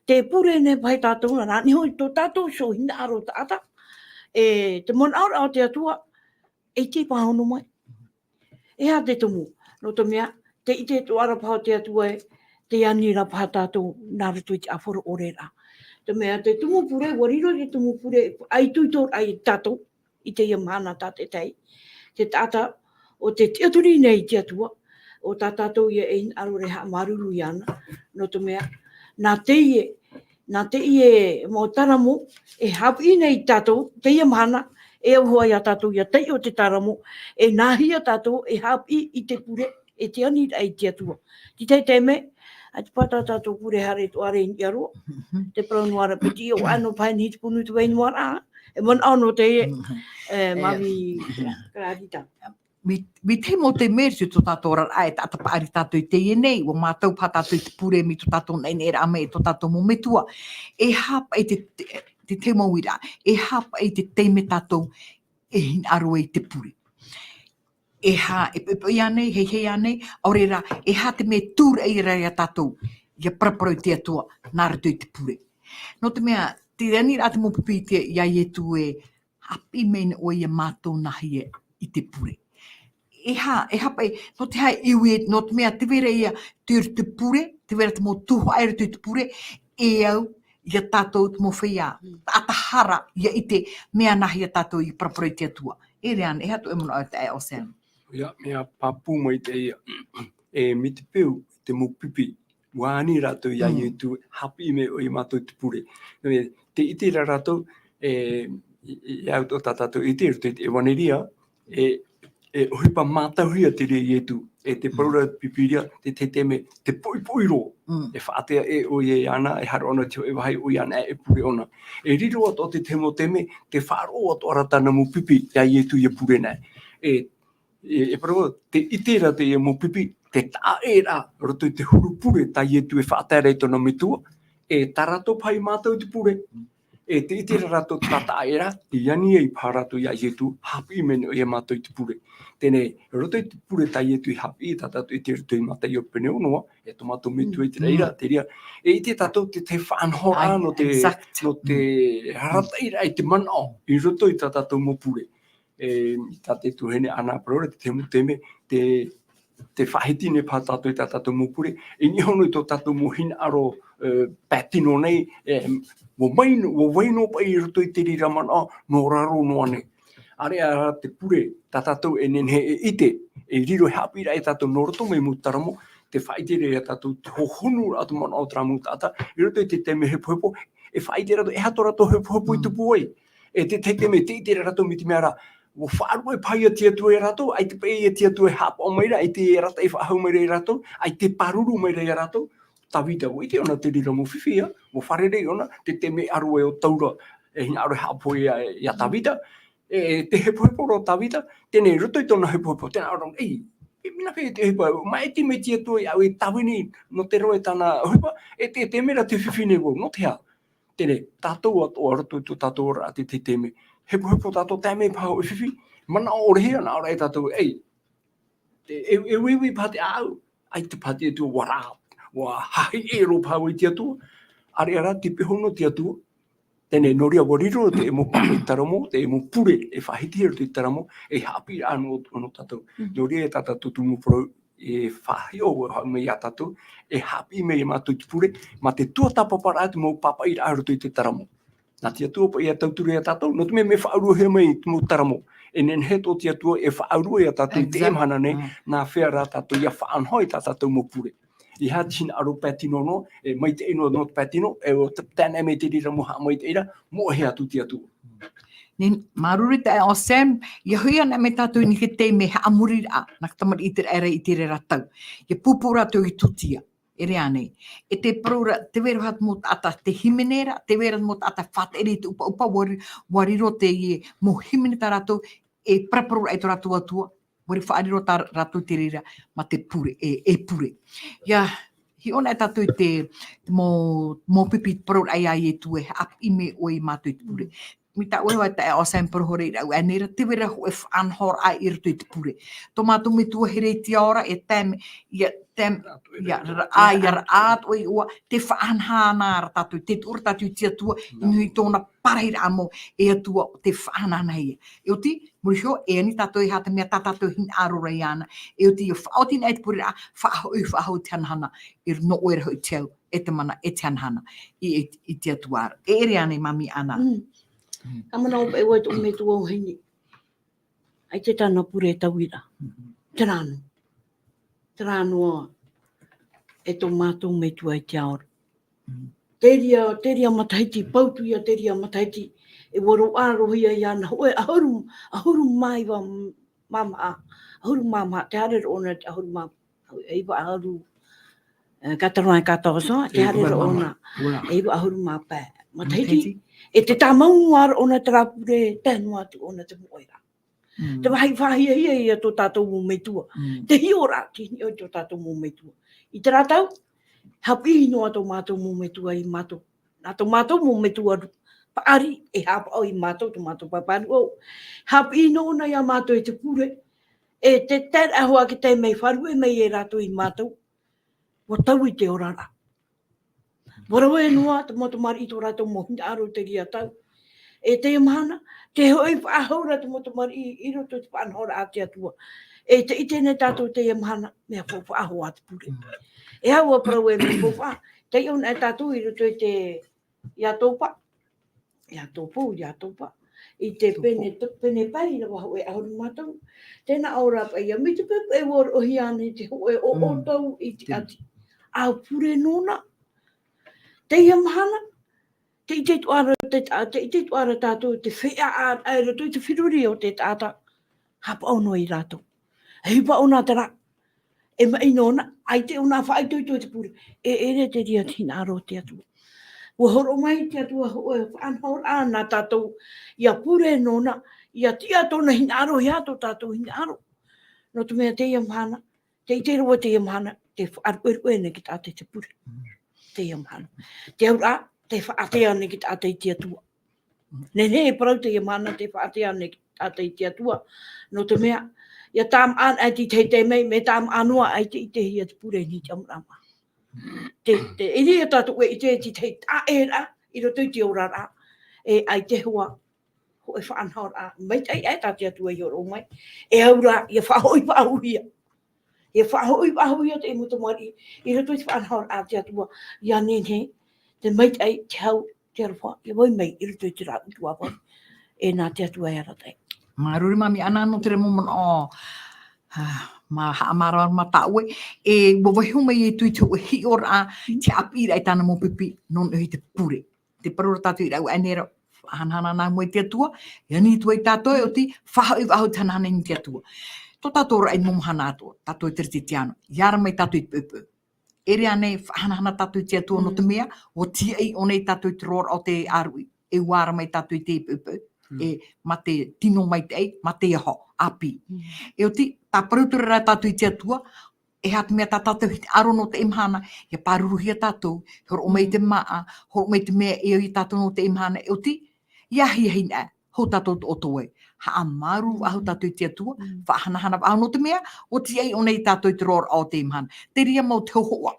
Tē pure nei paʻi tātou, nā niʻa iho i tō tātou iho hinaʻaro taʻata, e te manaʻoraʻa o te Atua, e tē pāhono mai. E aha te tumu? Nō te mea, tē ʻite atoʻa ra paha te Atua ē, tē ani ra paha tātou nā roto i te ʻāfaro ʻore ra. Te mea, te tumu pure, ʻua riro te tumu pure, ʻaitoitoraʻa ia tātou, i teie mahana tātaʻitahi. Te taʻata, ʻo tē tiʻaturi nei i te Atua, ʻo tā tātou ia e hinaʻaro ra e haʻamāuruuru iāna, nō te mea, nā teie, nā teie mau taramo, e haʻapiʻi nei iā tātou, teie mahana, e au hoʻi ia tātou ʻia taiʻo te taramo, e nāhea tātou, e haʻapiʻi i te pure, e te aniraʻa i te Atua. Te tahi taime, ʻaita paʻi tā tātou pure haere atoʻa ra i niʻa roa. Mhm. Tē parau noa ra piti, ʻo ʻae nō paʻi nei te punu te vai noa ra, e manaʻo nō teie, Mhm. e, E, māmī mhm. Kararita. Mai, mai te mau taime i tō tātou oraraʻa e taʻata paʻari tātou i teie nei, ʻua mātau paha tātou i te pure mai tō tātou naʻinaʻiraʻa mai e tō tātou mau metua. E aha paʻi te, te, te tahi mau uiraʻa, e aha paʻi te taime tātou e hinaʻaro ai i te pure. E aha, e poʻipoʻi ānei, heihei ānei, ʻaore rā, e aha te mea tūraʻi ra ia tātou, ʻia paraparau i te Atua, nā roto i te pure. Nō te mea, te aniraʻa te mau pipi i te, iā Ietu ē, haʻapiʻi mai nei ʻoe ia mātou nāhea i te pure. E aha, e aha paʻi, nō te aha e ui, nō te mea tē vai ra ia, te, te pure, tē vai ra te mau tuhaʻa i roto i te pure, e au, ia tātou te mau feiā, Mm. taʻata hara, ʻia ʻite, mea nāhea tātou i paraparau i te Atua. E ʻere ānei, e aha tō ʻoe manaʻo e taeaʻe Ocean? ʻIa, mea pāpū maitaʻi ia. E, mai te peu, te mau pipi, ʻua ani rātou iā Mm. Ietu, haʻapiʻi mai ʻoe ia mātou i te pure. Nō reira, tē ʻite ra rātou, e, i, i, i au tō tā tātou ʻite, i roto i te ʻevaneria, e, e ʻohipa mātauhia te reira a Ietu, e te Mm. parau ra te Pīpīria, te, te, te mea, tē poʻipoʻi roa. Mm. E faʻatea ʻē ʻoia iāna, e haere ʻōna i te hōʻē vāhi ʻoia anaʻe e pure ʻōna. E riro atoʻa te tahi mau taime, tē faʻaroʻo atoʻa ra tāna mau pipi, iā Ietu ʻia pure nei. E, e, e parau, tē ʻite ra teie mau pipi, te taʻaʻēraʻa, roto i te huru pure, tā Ietu e faʻatae ra i tōna metua, e tā rātou paha i mātau i te pure, e tē ʻite ra rātou tā taʻaʻēraʻa, i ani ai paha rātou iā Ietu, haʻapiʻi mai nei ʻoe ia mātou i te pure. Teie nei, roto i te pure tā Ietu i haʻapiʻi, tā tātou i ʻite roto i Mātaio pene ono, e tō mātou metua i te Mm. reira, te reira, e ʻite tātou te, te faʻanahoraʻa Ai, nō te, exact. nō te Mm. arataʻiraʻa i te manaʻo, i roto i tā tātou mau pure. E, tā te tuahine Ana parau ra, te tahi mau taime, te, te faʻahiti nei paha tātou i tā tātou mau pure, i niʻa iho i tō tātou mau hinaʻaro, e, pae tino nei, e, ʻua vai, ʻua vai noa paʻi i roto i te reira manaʻo, nō raro noa nei. ʻAreʻa rā te pure, tā tātou e nehenehe e ʻite, e riro e haʻapiʻiraʻa ia tātou nō roto mai mau taramo, te faʻaʻite ra ia tātou te hohonu ra te manaʻo o terā mau taʻata, i roto i te taime hepohepo, e faʻaʻite rātou, e aha tō rātou hepohepo i tupu ai. E te tahi taime, tē ʻite ra rātou mai te mea ra, ʻua faʻaruʻe paha ia te Atua ia rātou, ʻaita paʻi ia te Atua e haʻapaʻo mai ra, ʻaita e arataʻi faʻahou mai ra ia rātou, ʻaita e pāruru mai ra ia rātou. Tavita, ʻua ʻite ʻōna te reira mau fifi, ʻua fārerei ʻōna, te taime ʻaro ai ʻo Taura, e hinaʻaro e haʻapohe ia, ia Tavita, e, te hepohepo ra ʻo Tavita, teie nei, i roto i tōna hepohepo, tē nā ʻō ra, ei, e mea nā hea te hepohepo, maʻiti mai te Atua iāʻu e tāvini nō te roa i tāna ʻohipa, e te, te mea ra te fifi nei vau, nō te aha? Teie nei, tātou atoʻa i roto i tō tātou oraraʻa te, te taime. Hepohepo tātou, tae mai paha hōʻē fifi, manaʻo ʻore hia, nā ʻō ra ia tātou, ei, e, e, e uiui paha te ʻāʻau, ʻaita paha te Atua, ʻua rā, ʻua haʻahiʻo paha vau i te Atua, ʻareʻa rā te peho nō te Atua. Teie nei, nō reira ʻua riro te mau pāpaʻi taramo, te mau pure, e faʻahiti i roto i te taramo, e haʻapiʻiraʻa nō, nō tātou. Nō reira tā tātou tumu parau, e faʻahiʻo, ʻua haʻamau ia tātou, e haʻapiʻi mai ia mātou te pure, mā te tuatāpaparaʻa te mau pāpaʻiraʻa i roto i te taramo. Nā te Atua paʻi e tauturu ia tātou, nō te mea mea faʻaruahia mai te mau taramo. E nehenehe tō te Atua e faʻarue ia tātou i teie mahana nei, nā hea rā tātou ʻia faʻanaho i tā tātou mau pure. E aha te hinaʻaro pae tino noa, e maitaʻi noa nō te pae tino, e ʻo te, teie nei mai te reira mau haʻamaitaʻiraʻa, moʻehia atu te Atua. Nē, māuruuru taeaʻe Sam, ʻia hoʻi anaʻe mai tātou i niʻa i te taime haʻamoriraʻa, nā te tamariʻi i te raʻi i te reira tau. ʻIa pūpū rātou i Tutia. E rave ānei. E te parau ra, tē vai ra paha te mau taʻata, te hīmene ra, tē vai ra te mau taʻata faʻatere i te ʻupaʻupa, ʻua ri-, ʻua riro teie mau hīmene tā rātou, e paraparau ra i tō rātou Atua, ʻua faʻariro tā rātou te reira, mā te pure, e, e pure. ʻIa, hiʻo anaʻe tātou i te, te mau, mau pipi parau ra ia Ietu e haʻapiʻi mai ʻoe ia mātou i te pure. Mai tā ʻoe hoʻi taeaʻe Sam, parau hoʻi ra, ʻua ʻaneʻa ra, tē vai ra hōʻē faʻanahoraʻa i roto i te pure. Tō mātou Metua here i te ao ra, e tae mai, ʻia, tae mai, ʻia ra-, ʻa, ʻia raʻa atu i ʻō, tē faʻahanahanahia ra tātou, tē tuʻu ra tātou i te Atua, i niʻa i tōna parahiraʻa mau, e Atua, tē faʻahanahanahia. E ʻoti, muri iho, e ani tātou e aha te mea tā tātou hinaʻaro ra iāna. E ʻoti, ʻia faʻaoti anaʻe te pureraʻa, faʻahoʻi, faʻahoʻi te hanahana, e nō ʻoe ra hoʻi te au, e te mana, e te hanahana, i, i, i te Atua ra. E ʻere ānei, Mami Ana. Mm. Ka manaʻo paʻi vau i tōʻu Metua o Hini. ʻAita tāna pure e taui ra. Terā noa. Terā noa e tō mātou Metua i te ao ra. Te reira, te reira matahiti, pau atu ia te reira matahiti, e ʻua roaʻa roa hia iāna hōʻē ʻahuru, ʻahuru mā iva mā maha, ʻahuru mā maha, tē haere ra ʻōna i te ʻahuru mā, e iva ʻahuru, e, quatorze, quatorze, tē haere ra ʻōna, e iva ʻahuru mā pae. Matahiti, e tē tāmau noa ra ʻōna terā pure, tae noa atu ʻōna te moʻe ra. Te vāhi faʻahiahia ia tō tātou mau metua. Te hiʻoraʻa, te hiʻo i tō tātou mau metua. I terā tau, haʻapiʻi noa tō mātou mau metua ia mātou. Nā tō mātou mau metua ru-, paʻari, e haʻapaʻo ia mātou, tō mātou pāpā ruʻau. Haʻapiʻi noa ʻōna ia mātou i te pure. E te taeraʻa hoʻi te taime faʻaruʻe mai e rātou ia mātou. ʻUa taui te oraraʻa. ʻUa rave noa te mau tamariʻi i tō rātou mau hinaʻaro i te reira tau. E teie mahana, te hoʻi faʻahou ra te mau tamariʻi i roto i te faʻanahoraʻa a te Atua. E tē ʻite nei tātou i teie mahana, mea faufaʻa hoʻi te pure. E aha ʻua parau e mea faufaʻa, taiʻo anaʻe tātou i roto i te Iatopa, Iatopa, Iatopa. I te pene, pene pae, ʻīrava hōʻē ʻahuru mā tolu. Tē nā ʻō ra paʻi ia, mai te peu paʻi ʻua roʻohia anaʻe te hōʻē ʻoʻotau i te ʻati. ʻA pure nōna. Teie mahana, tē ʻite atoʻa ra te, tē ʻite atoʻa ra tātou te feiā, ʻa, ʻa, i roto i te feruri o te taʻata. Haʻapaʻo noa ia rātou. E ʻohipa ʻōna terā. E maʻi nōna, ʻaita ʻōna faʻaitoito i te pure. E ʻere te reira te hinaʻaro o te Atua. ʻUa hōroʻa mai te Atua hōʻē faʻanahoraʻa nā tātou, ʻia pure nōna, ʻia tiʻa tōna hinaʻaro, ʻeiaha tō tātou hinaʻaro. Nō te mea teie mahana, tē ʻite ra vau teie mahana, tē faʻaruʻeruʻe nei te taʻata i te pure. Teie mahana. Te auraʻa, tē faʻaʻātea nei te taʻata i te Atua. Nehenehe e parau teie mahana tē faʻaʻātea nei te taʻata i te Atua. Nō te mea, ʻia tāmā anaʻe te tahi taime, mea tāmā noa ʻaita e ʻitehia te pure i te ʻamuraʻa. Te, te, e ʻere ia tātou e ʻite i te tahi taʻeraʻa, i roto i te oraraʻa, e ʻaita hoʻi, hōʻē faʻanahoraʻa, maitaʻi aʻe tā te Atua i hōroʻa mai, e au ra, ʻia faʻahoʻi faʻahouhia. Ia faʻahoʻi, faʻahoʻi atu e mau tamariʻi, i roto i te faʻanahoraʻa a te Atua, ia nehenehe te maitaʻi, te hau, te aroha, ia vai mai i roto i terā ʻutuāfare, e nā te Atua e arataʻi. Māuruuru Mami Ana, nō terā mau manaʻo, ah, mā haʻamāramarama tā ʻoe, e ʻua vaiiho mai atu i te hōʻē hiʻoraʻa, te haʻapiʻiraʻa i tāna mau pipi, nō niʻa i te pure. Tē parau ra tātou i rāua aʻe nei ra, faʻahanahana nā mua i te Atua, e ani atu ai tātou, e ʻoti, faʻahoʻi, faʻahoʻi te hanahana i te Atua. Tō tātou raʻi mau mahana atoʻa, tātou e teretetiāno, ʻia ara mai tātou i te poʻipoʻi. E ʻere ānei, faʻahanahana tātou i te Atua nō te mea, ʻua tīaʻi ʻōna ia tātou i te roaraʻa o te ʻāruʻi, e ʻua ara mai tātou i te poʻipoʻi, e mā te tino maitaʻi, mā te aho, ʻāpī. E ʻoti, tāparu atu ra tātou i te Atua, e aha te mea tā tātou hinaʻaro nō teie mahana, ʻia pāruruhia tātou, hōroʻa mai te māʻa, hōroʻa mai te mea e au ia tātou nō teie mahana, e ʻoti, ʻia ahiahi na, hou tātou toʻotoʻo ai. Haʻamāuruuru faʻahou tātou i te Atua, faʻahanahana faʻahou nō te mea, ʻua tīaʻi ʻōna ia tātou i te roaraʻa o teie mahana. Terā mau te hōhoʻa,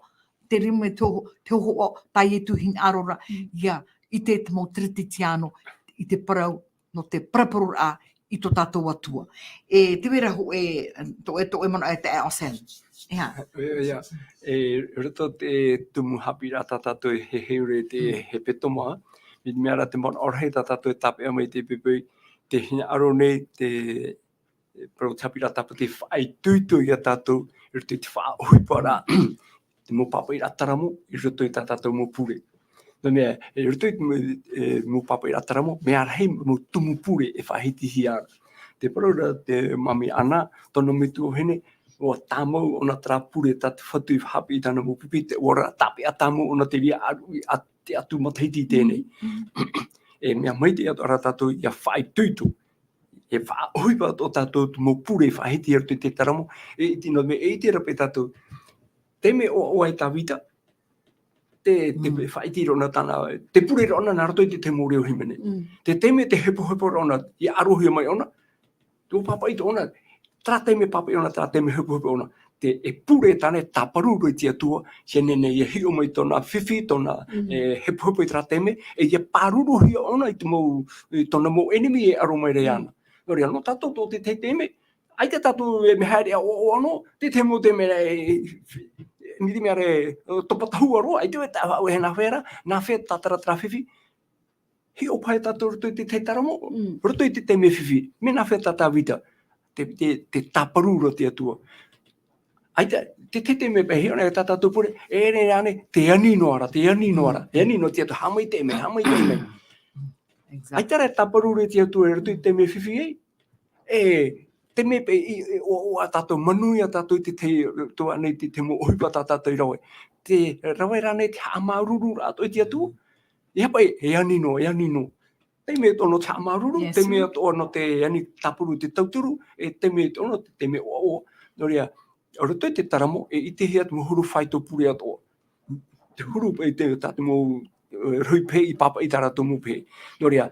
terā mau te hō-, te hōhoʻa tā Ietu hinaʻaro ra, ʻia ʻite te mau teretetiāno, i te parau, nō te paraparuraʻa i tō tātou Atua. E, tē vai ra hōʻē, tō ʻoe, tō ʻoe manaʻo e taeaʻe Anselme. E aha? E, ia, e, roto te tumu haʻapiʻiraʻa tā tātou e heheu ra i te hepetoma, mai te mea ra te manaʻo rahi tā tātou e tāpeʻa mai i te poʻipoʻi, tē hinaʻaro nei te, e, parau te haʻapiʻiraʻa tāpati e faʻaitoito ia tātou, i roto i te faʻaʻohiparaʻa, te mau pāpaʻiraʻa taramo, i roto i tā tātou mau pure. Nō te mea, i roto i te mau, e, mau pāpaʻiraʻa taramo, mea rahi mau tumu pure e faʻahitihia ra. Tē parau ra te Mami Ana, tōna mau tuahine, ʻua tāmau ʻōna terā pure tā te Fatu i haʻapiʻi i tāna mau pipi, te ʻoaʻoa tāpeʻa tāmau ʻōna te reira ʻāruʻi a te Atua matahiti i teie nei. E mea maitaʻi atoʻa ra tātou ʻia faʻaitoito. E faʻaʻohipa atoʻa tātou te mau pure e faʻahiti i roto i te taramo, e ʻite nō te mea, e ʻite ra paʻi tātou. Te mea ʻoaʻoa e Tāvita, te, te faʻaʻite ra ʻōna tāna, te pure ra ʻōna nā roto i te, te mau reo hīmene. Te, te mea te hepohepo ra ʻōna, ʻia ʻarohia mai ʻōna, tō pāpaʻi tō ʻōna, terā te mea pāpaʻi ʻōna, terā te mea hepohepo ʻōna. Te, e pure tāna e tāparu roa i te Atua, ʻia nehenehe ʻia hiʻo mai tōna fifi, tōna, e, hepohepo i terā te mea, e ʻia pāruruhia ʻōna i te mau, i tōna mau ʻenemi e aro mai ra iāna. Nō reira, nō tātou tō te, te, te mea, ʻaita tātou e mea haere ʻoaʻoa noa, te, te mau te mea, e, e, e, mai te mea ra, e, topa tahua roa, ʻaita e taʻa faʻaue he nāfea ra, nāfea tātara terā fifi, hiʻo paʻi tātou roto i te, te taramo, roto i te, te mea fifi, mea nāfea tā Tāvita, te, te, te tāparu ra te Atua. ʻAita, te, te, te mea paʻi hiʻo nei tā tātou pure, e, e, e, ane, te ani noa ra, te ani noa ra, te ani noa te Atua, haʻamaitaʻi mai, haʻamaitaʻi mai. ʻAita rā e tāparu ra te Atua, e roto i te mea fifi ei, e, te mea paʻi, i, i, ʻoaʻoa tātou, manuia tātou i te, te, tō ʻoe nei te, te mau ʻohipa tā tātou i rave. Te rave ra nei te haʻamāuruuru atoʻa i te Atua, e aha paʻi, e ani noa, e ani noa. Te mea atoʻa nō te haʻamāuruuru, te mea atoʻa nō te ani tāparu te tauturu, e te mea atoʻa nō te, te mea ʻoaʻoa. Nō reira, roto i te taramo, e ʻitehia te mau huru faito pure atoʻa. Te huru, e te, tā te mau, e, rohi pehe i pāpaʻi i tā rātou mau pehe. Nō reira,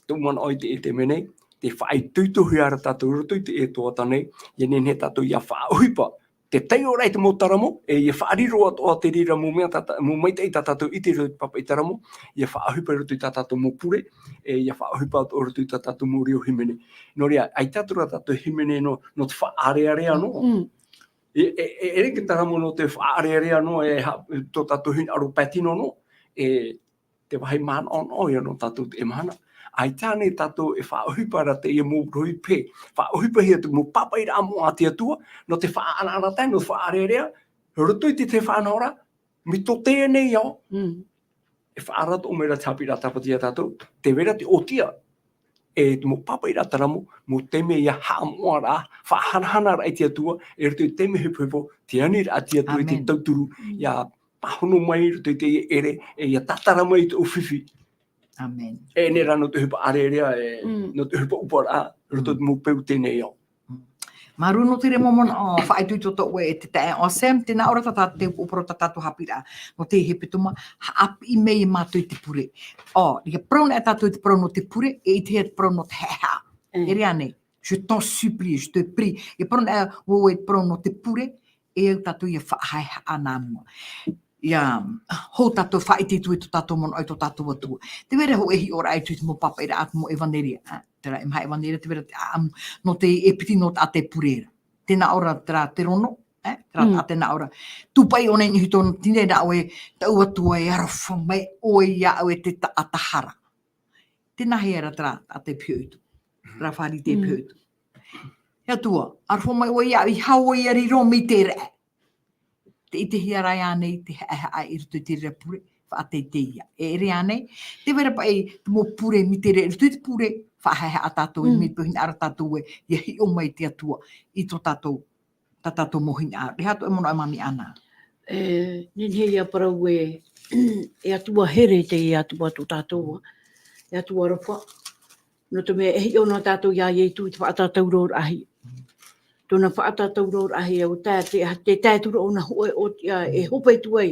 tōʻu manaʻo i te, i te mea nei, te faʻaitoitohia ra tātou roto i te ʻētoata nei, ʻia nehenehe tātou ʻia faʻaʻohipa. Te taiʻo ra i te mau taramo, e ʻia faʻariro atoʻa te reira mau mea tā, tā, mau maitaʻi tā tātou i te roto i te pāpaʻi taramo, ʻia faʻaʻohipa i roto i tā tātou mau pure, e ʻia faʻaʻohipa atoʻa i roto i tā tātou mau reo hīmene. Nō reira, ʻaita atoʻa rā tātou hīmene nō, nō te faʻaʻarearea noa. E, e, e, ʻere te taramo nō te faʻaʻarearea noa, e ha-, tō tātou hinaʻaro pae tino noa, e, te vāhi manaʻonaʻo ia nō tātou teie mahana. ʻAita ānei tātou e faʻaʻohipa ra teie mau rohi pehe, faʻaʻohipahia te mau pāpaʻiraʻa moʻa a te Atua, nō te faʻaʻanaʻanatae, nō te faʻaʻarearea, roto i te, te faʻanahoraʻa, mai tō teie nei ao, e faʻaara atoʻa mai ra te haʻapiʻiraʻa tāpati ia tātou, tē vai ra te ʻōtia, e te mau pāpaʻiraʻa taramo, mau taime ʻia haʻamoʻaraʻa, faʻahanahanaraʻa i te Atua, e roto i te taime hepohepo, te aniraʻa a te Atua i te tauturu, ʻia pāhono mai i roto i teie ʻere, e ʻia tātara mai i tōʻu fifi. ʻĀmene. E ʻere rā nō te ʻohipa ʻārearea, e, nō te ʻohipa ʻupoʻoraʻa, roto i te mau peu teie nei ao. Māuruuru nō te reira mau manaʻo, ʻo, faʻaitoito tō ʻoe e te taeaʻe Anselme, tē nā ʻō ra tā tātou, te upoʻo parau tā tātou haʻapiʻiraʻa, nō te hepetoma, haʻapiʻi mai ia mātou i te pure. ʻO, ʻia parau na tātou i te parau nō te pure, e ʻitehia te parau nō te haʻehaʻa. E ʻere ānei, je t'en supplie, je te prie. ʻIa parau na, ʻo, ʻo, e te parau nō te pure, e au tātou ʻia faʻahaʻehaʻa nā mua. ʻIa, hou tātou faʻaʻite atu i tō tātou manaʻo i tō tātou Atua. Tē vai ra hōʻē hiʻoraʻa atu i te mau pāpaʻiraʻa, te mau ʻevaneria, ā, terā e maha ʻevaneria, tē vai ra te ʻāʻamu, nō te, e piti nō te ʻātai pure ra. Tē nā ʻō ra terā te rono, Terā taʻata e nā ʻō ra. Tūpaʻi ʻōna i niʻa i tōna tīnē, nā ʻoe, taʻu Atua e aroha mai ʻoe iāʻu e te taʻata hara. Tēnā hea ra terā taʻata e pihaʻi atu. Terā Pharisea e pihaʻi atu. E Atua, aroha mai ʻoe iāʻu, ʻeiaha au e riro mai te raʻi. Tē ʻitehia ra ānei te haʻehaʻa i roto i te reira pure, faʻateitei ïa. E ʻere ānei, tē vai ra paʻi te mau pure, mai te reira, i roto i te pure, faʻahaʻehaʻa tātou, mai te hinaʻaro tātou ē, ʻia hiʻo mai te Atua, i tō tātou, tā tātou mau hinaʻaro. E aha tō ʻoe manaʻo, e Mami Ana? E, nehenehe ïa parau ē, e Atua here te Atua tō tātou, e Atua aroha. Nō te mea e hiʻo noa tātou iā Ietu i te faʻatātaurōraʻahia. Tōna faʻatātaurōraʻahia, ʻo te, te, te tae atu ra ʻōna hōʻē ʻōtiʻa e hope atu ai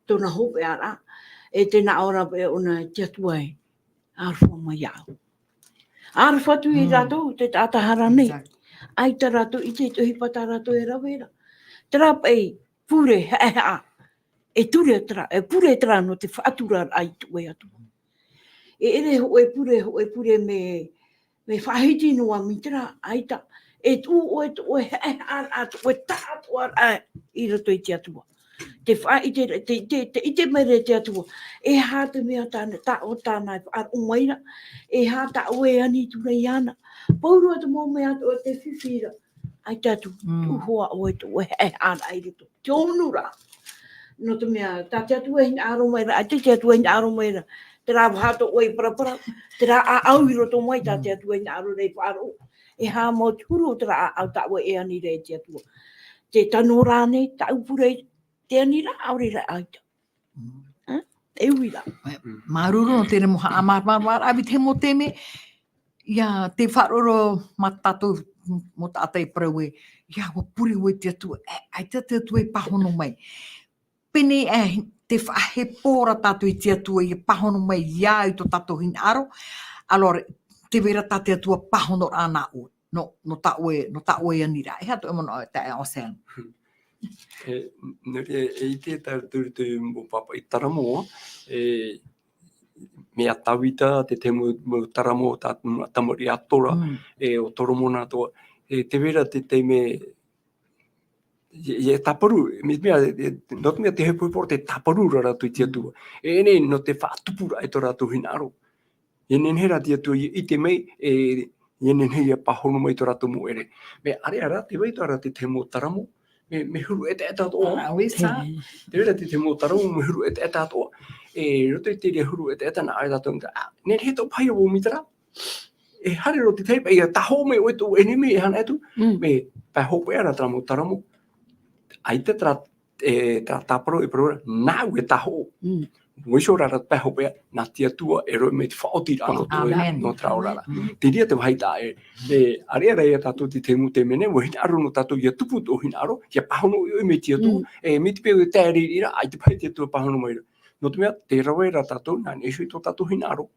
tōna hopeʻaraʻa, e tē nā ʻō ra paʻi ʻōna, te Atua e, aroha mai iāʻu. Aroha atu ia rātou, te taʻata hara nei. Exactly. ʻAita rātou i ʻite i te ʻohipa tā rātou e rave ra. Terā paʻi pure haʻehaʻa. E ture terā, e pure terā nō te faʻaturaraʻa i tō ʻoe Atua. E ʻere hōʻē pure, hōʻē pure mea, mea faʻahiti noa mai terā, ʻaita. E tuʻu ʻoe, tō ʻoe haʻehaʻaraʻa, tō ʻoe tāʻātoʻaraʻa i roto i te Atua. Te faʻaʻite, te, te, te ʻite mai ra te Atua. E aha te mea tāna, tā ʻo tāna e faʻaroʻo mai ra. E aha tā ʻoe e ani atu ra iāna. Pauroa te mau mea atoʻa tē fifi ra. ʻAita atu, tuʻu hoʻi ʻoe, tō ʻoe haʻehaʻaraʻa i roto. Te onuraʻa. Nō te mea, tā te Atua e hinaʻaro mai ra, ʻaita te Atua e hinaʻaro mai ra. Terā vaha tō ʻoe i paraparau, terā ʻāʻau i roto mai, tā te Atua e hinaʻaro ra i faʻaroʻo. E aha mau te huru o terā ʻāʻau tā ʻoe e ani ra e te Atua. Te tano rānei, tāʻu pure, te ani ra, ʻaore ra ʻaita. Ā, e ui ra. Māuruuru nō te reira mau haʻamāramarama, ʻāviti he mau taime, ʻia, tē faʻaroʻo ra mā tātou mau taʻata e parau ē, ʻia, ʻua pure vau i te Atua, e, ʻaita te Atua e pāhono mai. Pēnei e, tē faʻahepo ra tātou i te Atua ʻia pāhono mai iā, i tō tātou hinaʻaro, alors, tē vai ra tā te Atua pāhonoraʻa nā ʻoe. Nō, nō tā ʻoe, nō tā ʻoe aniraʻa. E aha tō ʻoe manaʻo, e taeaʻe Sam? E, nō reira, e ʻite tātou i te mau pāpaʻi taramo, e, mai iā Tāvita, te, te mau, mau taramo, tā, tamariʻi a Tora, e, ʻo Toromona atoʻa, e, tē vai ra te, te mea, e, e tāparu, mea, mea, e, nō te mea te hepohepo, te tāparu ra rātou i te Atua. E, e nei, nō te faʻatupuraʻa i tō rātou hinaʻaro. ʻIa nehenehe rā te Atua ʻia ʻite mai, e, ʻia nehenehe ʻia pāhono mai tō rātou mau ʻere. Mea ʻāreʻa rā, tē vai atoʻa ra te tahi mau taramo, mea, mea huru ʻetaʻeta atoʻa. Ah, oui, ça. Tē vai ra te tahi mau taramo, mea huru ʻetaʻeta atoʻa. E, roto i te reira huru ʻetaʻeta nā ʻō tātou, ah, nehenehe tō paʻi ʻo vau mai terā. E haere roa te tahi paʻi, ʻia tāhoʻo mai ʻoe tō ʻenemi, e aha atu. Mea, pae hopeʻa ra terā mau taramo. ʻAita terā e, tā, tāparu e parau ra, nāʻu e tāhoʻo. Vaiiho rā te pae hopeʻa, nā te Atua e rave mai te faʻaotiraʻa nō te, nō terā oraraʻa. Te reira te vāhi taʻa ʻē, e, ʻāreʻa rā ia tātou te, te mau taime nei, ʻua hinaʻaro noa tātou ʻia tupu tō hinaʻaro, ʻia pāhono ʻoe mai te Atua, e, mai te peu e tae ra, ʻaita paʻi te Atua pāhono mai ra. Nō te mea, tē rave ra tātou, nā niʻa iho i tō tātou hinaʻaro.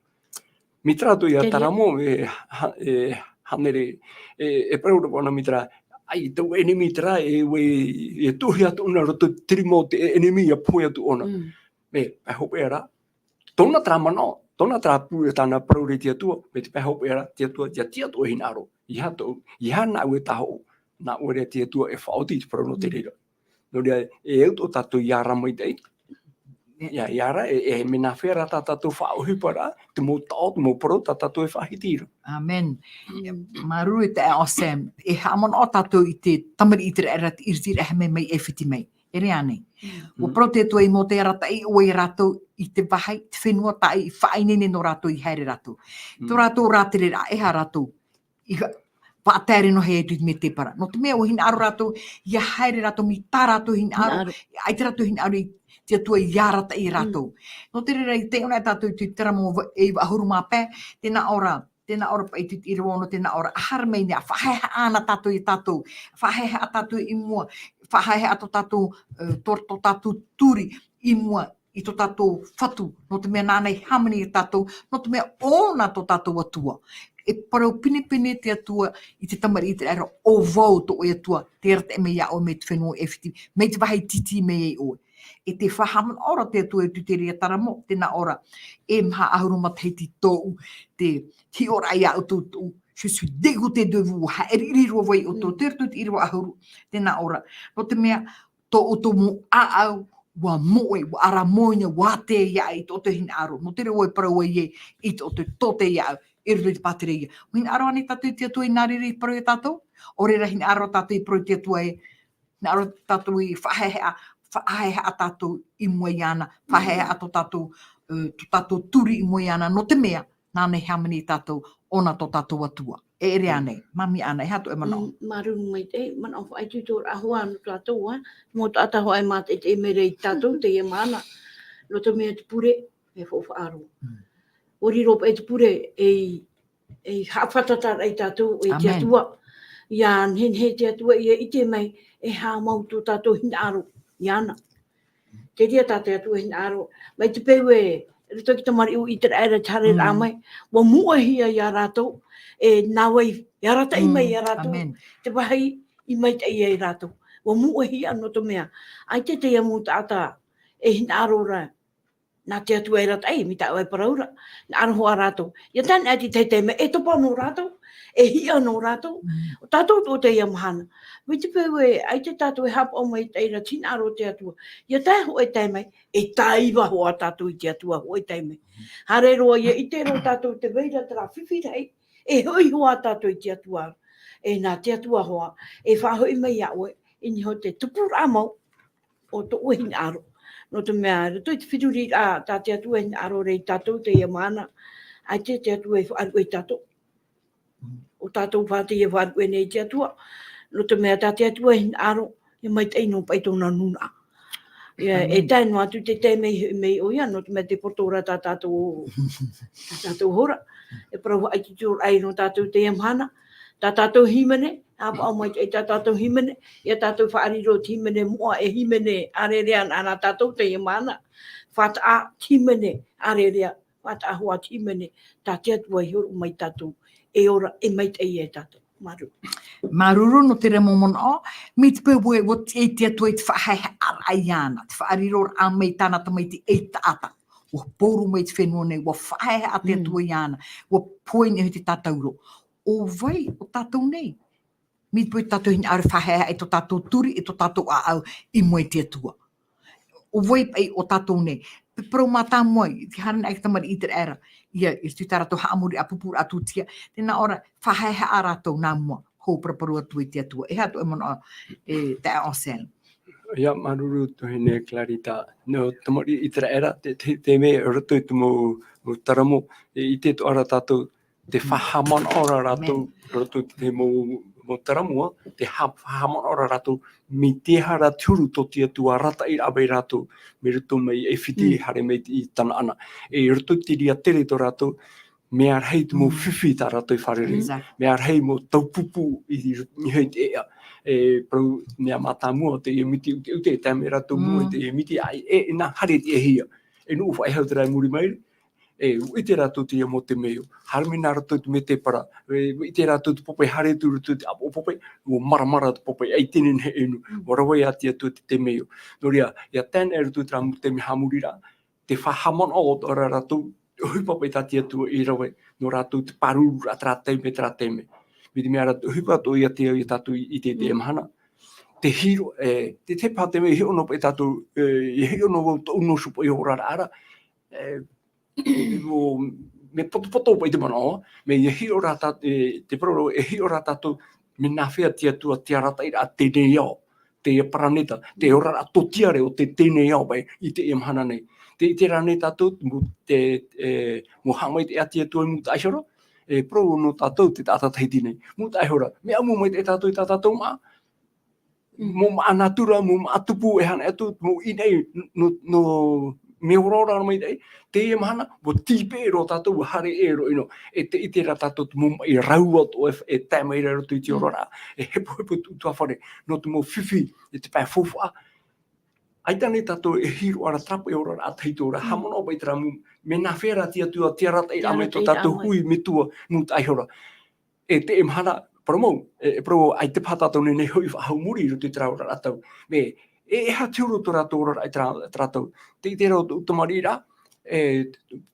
Mai terā atoʻa ia taramo, e, ha-, e, hānere, e, e parau ra vau na mai terā, ʻaita tō ʻenemi terā, e, ʻua, e tuʻuhia atu ʻōna roto i te rima o te ʻenemi ʻia pohe atu ʻōna. Mea, pae hopeʻa ra, tōna terā manaʻo, tōna terā pū, e tāna parau ra i te Atua, mea te pae hopeʻa ra, te Atua, ʻia tiʻa tō hinaʻaro, ʻeiaha tō, ʻeiaha nāʻu e tāhoʻo, nā ʻoe ra te Atua e faʻaoti i te parau nō te reira. Nō reira, e au tō tātou ʻia ara maitaʻi. ʻIa, ʻia ara, e, e mea nāfea rā tā tātou faʻaʻohiparaʻa, te mau taʻo, te mau parau tā tātou e faʻahiti ra. Amen. Māuruuru e taeaʻe Sam. E haʻamanaʻo tātou i te tamariʻi ʻĪteraʻera, te ʻiritiraʻa e haere mai, mai ʻAifiti mai. ʻEre ānei. ʻUa parau te Atua i Mōte, arataʻi ʻoe ia rātou i te vāhi, te fenua tāʻu i faʻaineine nō rātou i haere rātou. Tō rātou rātereraʻa, e aha rātou i va-, faʻataere noa hia i te mētēpara. Nō te mea, ʻua hinaʻaro rātou, ʻia haere rātou mai tā rātou hinaʻaro, ʻaita rātou hinaʻaro i te Atua ʻia arataʻi ia rātou. Nō te reira, i taiʻo na tātou i te taramo va-, e iva ʻahuru mā pae, tē nā ʻō ra, tē nā ʻō ra paʻi te, te ʻīrava ono, tē nā ʻō ra, ʻaita rā mai nei, ʻa faʻahaʻehaʻa ana tātou ia tātou, faʻahaʻehaʻa tātou i mua, faʻahaʻehaʻa tō tātou, e, tō, tō tātou turi i mua, i tō tātou Fatu, nō te mea nāna i hāmani ia tātou, nō te mea ʻōna tō tātou Atua. E parau pinepine te Atua i te tamariʻi ʻĪteraʻera, ʻo vau tō ʻoe Atua, tē arataʻi mai iā ʻoe mai te fenua ʻAifiti, mai te vāhi tītī mai ai ʻoe. E tē faʻahaʻamanaʻo ra te Atua i te reira taramo, tē nā ʻō ra, e maha ʻahuru matahiti tōʻu, te hiʻoraʻa iā ʻoutou tōʻu, Je suis dégoûté de vous, haʻeriri roa vau iā ʻoutou, te roto i te ʻīrava ʻahuru, tē nā ʻō ra. Nō te mea, tō ʻoutou mau ʻāʻau, ʻua moʻe, ʻua ʻaramoina, ʻua ātea iāʻu i tō ʻoutou hinaʻaro. Nō te reira e parau ai ē, i tō ʻoutou tōtaiaʻau, i roto i te pātireia. ʻUa hinaʻaro ānei tātou i te Atua i nā reira i parau iā tātou? ʻO reira hinaʻaro tātou i parau i te Atua ē, hinaʻaro tātou i faʻahaʻehaʻa, faʻahaʻehaʻa tātou i mua iāna, faʻahaʻehaʻa tō tātou, ē, tō tātou turi i mua iāna, nō te mea, nāna i hāmani iā tātou, ʻōna tō tātou Atua. E ʻere ānei, māmī Ana, e aha tō ʻoe manaʻo? Mm, māuruuru maitaʻi, manaʻo faʻaitoito ra hoʻi nō tātou, ā, mau taʻata hoʻi e mātaʻitaʻi mai ra iā tātou, teie mahana. Nō te mea te pure, e faʻaroʻo. Mm. ʻUa riro paʻi te pure, ei, ei haʻafātata ra iā tātou, e te Atua. ʻIa nehenehe te Atua, ʻia ʻite mai, e aha mau tō tātou hinaʻaro, iāna. Te reira tā te Atua e hinaʻaro, mai te peu ē, i roto i te tamariʻi ʻĪteraʻera i te haereraʻa mai, ʻua mūʻahia iā rātou, e nā vai, e arataʻi mai iā rātou, te vāhi i maitaʻi ai rātou. ʻUa mūʻahia nō te mea, ʻaita teie mau taʻata, e hinaʻaro ra, nā te Atua e arataʻi, mai tāʻu e parau ra, nā aroha rātou. ʻIa tae noa atu i te taime, e topa nō rātou, e hiʻa nō rātou, ʻo tātou atoʻa teie mahana. Mai te peu ē, ʻaita tātou e haʻapaʻo maitaʻi ra i te hinaʻaro o te Atua. ʻIa tae hōʻē taime, e tāiva hoʻi tātou i te Atua hōʻē taime. Haere roa, ʻia ʻite roa tātou tē vai ra terā fifi rahi, e hoʻi hoʻi tātou i te Atua. E nā te Atua hoʻi, e faʻahoʻi mai iā ʻoe, i niʻa i te tupuraʻa mau, o tō ʻoe hinaʻaro. Nō te mea, i roto i te feruriraʻa, tā te Atua e hinaʻaro ra iā tātou teie mahana, ʻaita te Atua e faʻaruʻe iā tātou. ʻO tātou paʻi teie e faʻaruʻe nei te Atua. Nō te mea tā te Atua e hinaʻaro, e maitaʻi noa paʻi tōna nūnaʻa. ʻIa, e tae noa atu te taime i hoʻi mai ʻoia, nō te mea tē poto ra tā tātou, tā tātou hora. E parau faʻaitoitoraʻa nō tātou teie mahana, tā tātou hīmene, haʻapaʻo maitaʻi tā tātou hīmene, ʻia tātou faʻariro te hīmene moʻa, e hīmene ʻārearea na, nā tātou teie mahana. Fātaʻa te hīmene ʻārearea, fātaʻa hoʻi te hīmene, tā te Atua i hōroʻa mai iā tātou, e ora, e maitaʻi iā tātou. Māuruuru. Māuruuru nō terā mau manaʻo, mai te peu ē, ʻua tiʻa te Atua i te faʻahaʻehaʻaraʻa iāna, te faʻariroraʻa mai tāna tamaiti ei taʻata. ʻUa pōuru mai te fenua nei, ʻua faʻahaʻehaʻa te Atua iāna, ʻua pohe i niʻa i te tātauro. ʻO vai ʻo tātou nei? Mai te peu tātou e hinaʻaro e faʻahaʻehaʻa i tō tātou turi, i tō tātou ʻāʻau i mua i te Atua. ʻO vai paʻi ʻo tātou nei? Te parau mātāmua, i te haere noa i te tamariʻi ʻĪteraʻera, ʻia, i roto i tā rātou haʻamoriraʻa pupuraʻa tūtia, tē nā ʻō ra, faʻahaʻehaʻa rātou nā mua, hou paraparau atu i te Atua. E aha tō ʻoe manaʻo, e, taeaʻe Anselme? ʻIa, māuruuru tuahine Clarita. Nō te tamariʻi ʻĪteraʻera, te, te, te mea i roto i te mau, mau taramo, e, i te ʻite atoʻa ra tātou, te faʻahaʻamanaʻo ra rātou, i roto i te mau, mau taramo, te ha-, faʻahaʻamanaʻo ra rātou, mai te aha ra te huru tō te Atua arataʻi mai rātou, mai roto mai ʻAifiti, haere mai i Tanaana. E i roto i te reira tere tō rātou, mea rahi te mau fifi tā rātou i fārerei. Mea rahi mau taupupu i, i, i te ea. E parau mea mātāmua, teie miti ʻuteʻute, e tae mai rātou mua i teie miti, ʻae, e, e nā haere te ʻēhia. E nuʻu faʻehau terā i muri mai, e, ʻua ʻite rātou teie mau temeio. Haere mai nā rātou te mētēpara, e, ʻua ʻite rātou te pape, haere atu i roto i te ʻāpoʻo pape, ʻua maramara te pape, ʻaita e nehenehe e inu, ʻua rave atu i te Atua te temeio. Nō reira, ʻia tae noa i roto i terā mau taime haʻamoriraʻa, te faʻahaʻamanaʻo atoʻa ra rātou, ʻohipa paʻi tā te Atua i rave, nō rātou te pāruru ra terā taime, terā taime. Mai te mea rā, ʻohipa atoʻa ia te, ia tātou i, i te, te mahana. Te hiʻo, e, te, te paha te mea, e hiʻo noa paʻi tātou, e, e hiʻo noa vau tōʻu noho paʻi i ʻō ra ra, e, ʻo, mea potopoto paʻi te manaʻo, mea ʻia hiʻo ra tā, e, te parau, e hiʻo ra tātou, mea nāfea te Atua te arataʻiraʻa teie nei ao, teie paraneta, te oraraʻa tōtiare o te teie nei ao paʻi i teie mahana nei. Te, te ʻite ra nei tātou, mo te, e, mo haʻamaitaʻi te Atua i mūtaʻa ihora, e, parau nō tātou te taʻata Tahiti nei. Mūtaʻa ihora, mea ʻamu maitaʻi tātou i tā tātou māʻa, mau māʻa nātura, mau māʻa tupu, e aha atu, mau ʻīnaʻi, nō, nō, mea ora ora maitaʻi, teie mahana, ʻua tīpeʻe roa tātou, ʻua haere ʻē roa ʻino, e te ʻite ra tātou te mau maʻi rau atoʻa e, e tae mai ra i roto i te oraraʻa, e hepohepo tū, tū fare, nō te mau fifi, e te pae faufaʻa. ʻAita nei tātou e hiʻo ra terā paʻi oraraʻa tahito ra, haʻamanaʻo paʻi terā mau, mea nāfea ra te Atua, te arataʻiraʻa mai tō tātou hui metua, mūtaʻa ihora. E teie mahana, parau mau, e, e parau, ʻaita paha tātou nei, nei hoʻi faʻahou muri i roto i terā oraraʻa tau. Mea, e, e aha te huru tō rātou oraraʻa i terā, terā tau. Te, te rau, tō tamariʻiraʻa, e,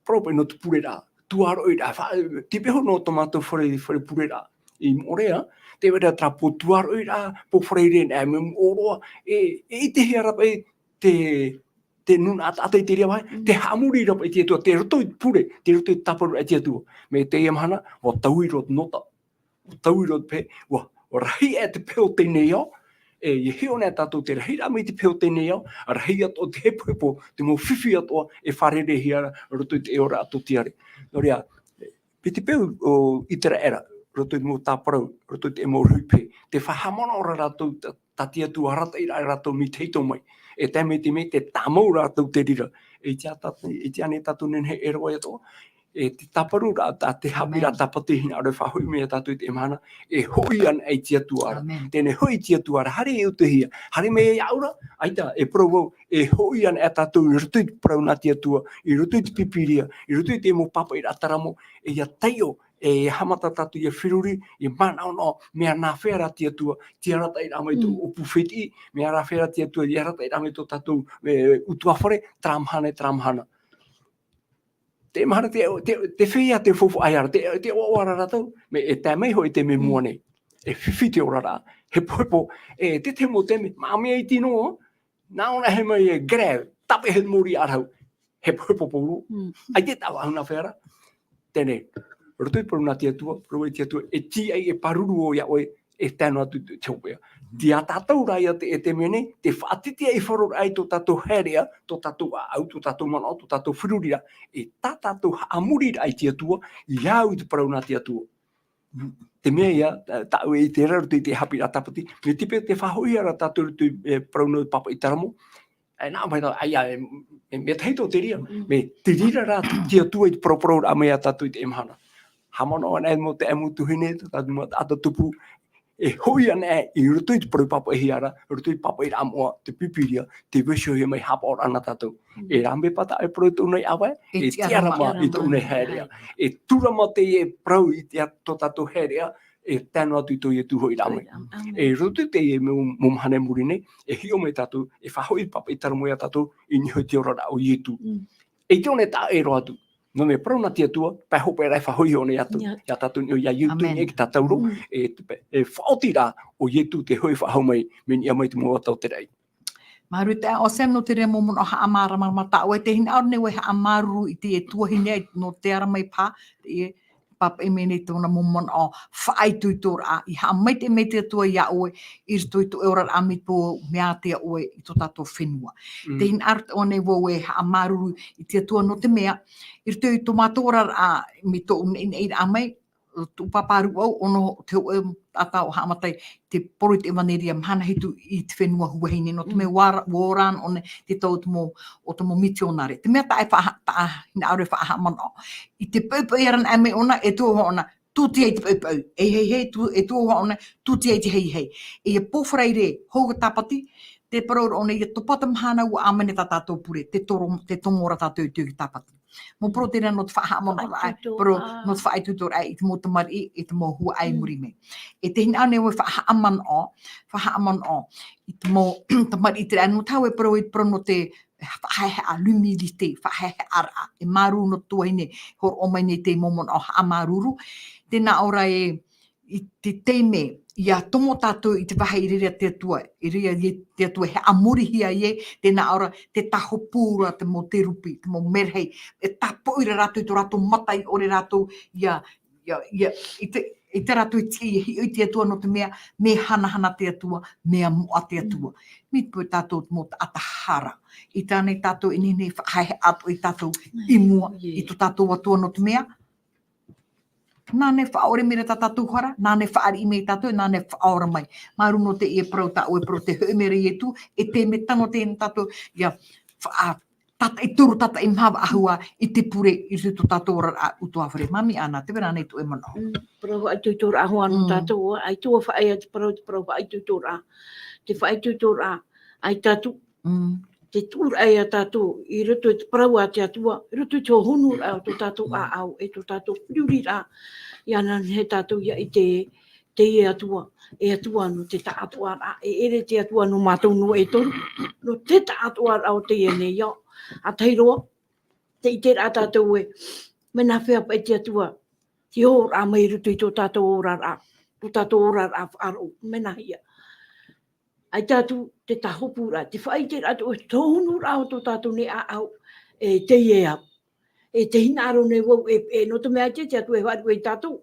parau paʻi nō te pureraʻa. tuaroʻiraʻa, fa-, te peho nō tō mātou fare, fare pureraʻa i Moʻorea, tē vai ra terā pō tuaroʻiraʻa, pō Faraire nā, mea moʻo roa, e, e ʻitehia ra paʻi te, te nūnaʻa taʻata i terā vāhi, Mm. te haʻamori ra paʻi i te Atua, tei roto i te pure, tei roto i te tāparu i te Atua. Mai teie mahana, ʻua taui roa te nota, ʻua taui roa te pehe, ʻua, ʻua rahi aʻe te pehe o teie nei ao, e, ʻia hiʻo nei tātou te rahiraʻa mai te pehe o teie nei ao, rahi atoʻa te hepohepo, te mau fifi atoʻa, e fārereihia ra, roto i te ora a tō tiare. Nō reira, mai te peu o ʻĪteraʻera, roto i te mau tāparau, roto i te mau rahi pehe, tē faʻahaʻamanaʻo ra rātou tā, tā te Atua arataʻi ra rātou mai te hito mai. E tae mai te mea tē tāmau rātou te reira. E ʻite ā tātou, e ʻite ānei tātou nehenehe e rave atoʻa, e te tāparu ra, tā te haʻapiʻiraʻa Amen. Tāpati hinaʻaro e faʻahoʻi mai ia tātou i teie mahana, e hoʻi ana i te Atua ra. Amen. Teie nei hoʻi i te Atua ra, haere e ʻutehia, haere mai iāʻu ra, ʻaita, e parau vau, e hoʻi ana e tātou i roto i te parau nā te Atua, i roto i te Pīpīria, i roto i te mau pāpaʻiraʻa taramo, e ʻia taiʻo, e haʻamata tātou ʻia feruri, ʻia manaʻonaʻo, mea nāfea rā te Atua, tei arataʻi ra mai tō Mm. ʻōpū fētiʻi, mea nāfea rā te Atua, tei arataʻi ra mai tō tātou, e, ʻutuāfare, terā mahana, terā mahana. Te mahana, te, te, te feiā, te faufaʻa ra, te, te ʻoaʻoa ra rātou, mea e tae mai hoʻi te mea Mm. mua nei. E fifi te oraraʻa, hepohepo, e, te, te mau taime, mā mea iti noa, nā ʻō na e haere mai e grève, tāpeʻa he mōrī ʻārahu, hepohepo pauroa. Mm. ʻAita e taʻa vāhi nāfea ra. Teie nei, roto i te parau nā te Atua, parau i te Atua, e tīaʻi, e pāruru ʻoe iā ʻoe, e tae noa atu te hopeʻa. Tei ia tātou rā ia te, e te mea nei, te faʻatitiʻaifaro ra i tō tātou haereʻa, tō tātou ʻāʻau, tō tātou manaʻo, tō tātou feruriraʻa, e tā tātou haʻamoriraʻa i te Atua, ʻia au i te parau nā te Atua. Te mea ia, tā, tāʻu e ʻite ra, roto i te haʻapiʻiraʻa Tāpati, mai te peu tē faʻahoʻihia ra tātou roto i, e, parau nō te pāpaʻi taramo, e, nā, mai tā, ʻaita, e, e, mea tahi tō te reira, Mm. mai te reira rā te, te Atua i te parauparauraʻa mai iā tātou i teie mahana. Haʻamanaʻo ana e mau te, e mau tuahine, tō tātou mau taʻata tupu, e hoʻi ana e i roto i te parau pāpaʻihia ra, roto i te pāpaʻiraʻa moʻa, te Pīpīria, tē vaiihohia mai haʻapaʻoraʻa nā tātou. Mm. E rā mea pāpaʻi e parau i tō ʻoe ʻāvae, E e tiʻarama tiʻarama i i tō ʻoe ʻāvae. Haereʻa. E tūrama teie parau i te, tō tātou haereʻa, e tae noa atu i tō Ietu hoʻiraʻa mai. Amen. E roto i teie mau, mau mahana i muri nei, e hiʻo mai tātou, e faʻahoʻi pāpaʻi taramo iā tātou, i niʻa i te oraraʻa o Ietu. Mm. E te one taʻa ʻē roa atu. Nō te mea parau nā te Atua, pae hopeʻa ra e faʻahoʻi iho nei atu, Ia. iā tātou i niʻa, ʻia Ietu Amen. i niʻa i te tātauro, Mm. e, e faʻaoti rā ʻo Ietu tē hoʻi faʻahou mai, mai niʻa mai te mau ata o te raʻi. Māuruuru te Ocean nō te reira mau manaʻo haʻamāramarama tā ʻoe, tē hinaʻaro nei ʻoe e haʻamāuruuru i te tuahine nō te ara mai paha, te pāpaʻi mai nei tōna mau manaʻo faʻaitoitoraʻa, i haʻamaitaʻi mai te Atua iā ʻoe, i roto i tō ʻoe oraraʻa mai tō mea ātea ʻoe i tō tātou fenua. Mm. Tē hinaʻaro atoʻa nei vau e haʻamāuruuru i te Atua nō te mea, i roto i tō mātou oraraʻa, mai tōʻu neʻineʻiraʻa mai, tuʻu pāpā rūʻau, ʻono te hōʻē taʻata ʻua haʻamata i te poro i te ʻevaneria mahana hitu i te fenua Huahine, nō te mea Mm. ʻua ra-, ʻua ora ʻōna i te tau o te mau, o te mau mitionare. Te mea taʻa e faʻaha-, taʻa hinaʻaro e faʻahaʻamanaʻo. I te poʻipoʻi ra anaʻe mai ʻōna, e tuʻu ʻōna, tūtia i te poʻipoʻi. E hei, hei, tū-, e tuʻu ʻōna, tūtia i te heihei. E ia pō Faraire, hou Tāpati, tē parau ra ʻōna, ʻia topa te mahana ʻua ʻāmene tā tātou pure, tē toro-, tē tomo ra tātou i te Tāpati. Mau parau terā nō te faʻahaʻamanaʻoraʻa, Faʻaitoitoraʻa. parau nō te faʻaitoitoraʻa i te mau tamariʻi, i te mau huaʻai Mm. muri mai. E tē hinaʻaro nei ʻoe e faʻahaʻamanaʻo, faʻahaʻamanaʻo, i te mau tamariʻi terā, nō te hau e parau, i te parau nō te faʻahaehaʻa, l'humilité, faʻahaehaʻaraʻa, e māuruuru nō te tuahine, hōroʻa mai nei te mau manaʻo haʻamāuruuru, tē nā ʻō ra e, i te taime, ʻia tomo tātou i te vāhi i reira te Atua, i reira te Atua e haʻamorihia ai, tē nā ʻō ra, tē tāhopu ra te mau kerubi, te mau mērahi, e tāpoʻi ra rātou i tō rātou mata i ʻore rātou, ʻia, ʻia, ʻia, i te, i te rātou i te, i hiʻo i te Atua nō te mea, mea hanahana te Atua, mea moʻa te Atua. Mm. Mai te peu tātou te mau taʻata hara. ʻIte ānei tātou e nehenehe e faʻahaehaʻa atoʻa ia tātou i mua, Ie. i tō tātou Atua nō te mea, nāna e faʻaʻore mai ra tā tātou hara, nāna e fāriʻi mai ia tātou, nāna e faʻaora mai. Māuruuru nō teie parau tā ʻoe e parau tē hoʻi mai ra Ietu, e te mea tano teie tātou, ʻia, faʻa-, tātaʻi toru, tātaʻi maha faʻahou ā i te pure i roto i tō tātou oraraʻa ʻutuāfare. Māmī Ana, tē vai ra ānei tō ʻoe manaʻo? Mm, parau faʻaitoitoraʻa hoʻi nō Mm. tātou, ʻaita ʻua faʻaea te parau, te parau faʻaitoitoraʻa. Te faʻaitoitoraʻa, ʻaita atu, Mm. te tuʻuraʻa ia tātou, i roto i te parau a te Atua, i roto i te hōhonuraʻa o tō tātou Mm. ʻāʻau, e tō tātou feruriraʻa, ʻia nehenehe tātou ʻia ʻite, teie Atua, e Atua nō te taʻatoʻaraʻa, e ʻere te Atua nō mātou noa e toru, nō te taʻatoʻaraʻa o teie nei ao. ʻA tahi roa, tē ʻite ra tātou ē, Mea nāhea paʻi te Atua, te ora mai i roto i tō tātou oraraʻa, tō tātou oraraʻa faʻaroʻo, mea nāhea. ʻAita atu te tāhopuraʻa, te faʻaʻiteraʻa, te tōhunuraʻa o tō tātou nei ʻāʻau, e teie au. E te hinaʻaro nei vau, e, e nō te mea ʻaita te Atua e faʻaruʻe ia tātou.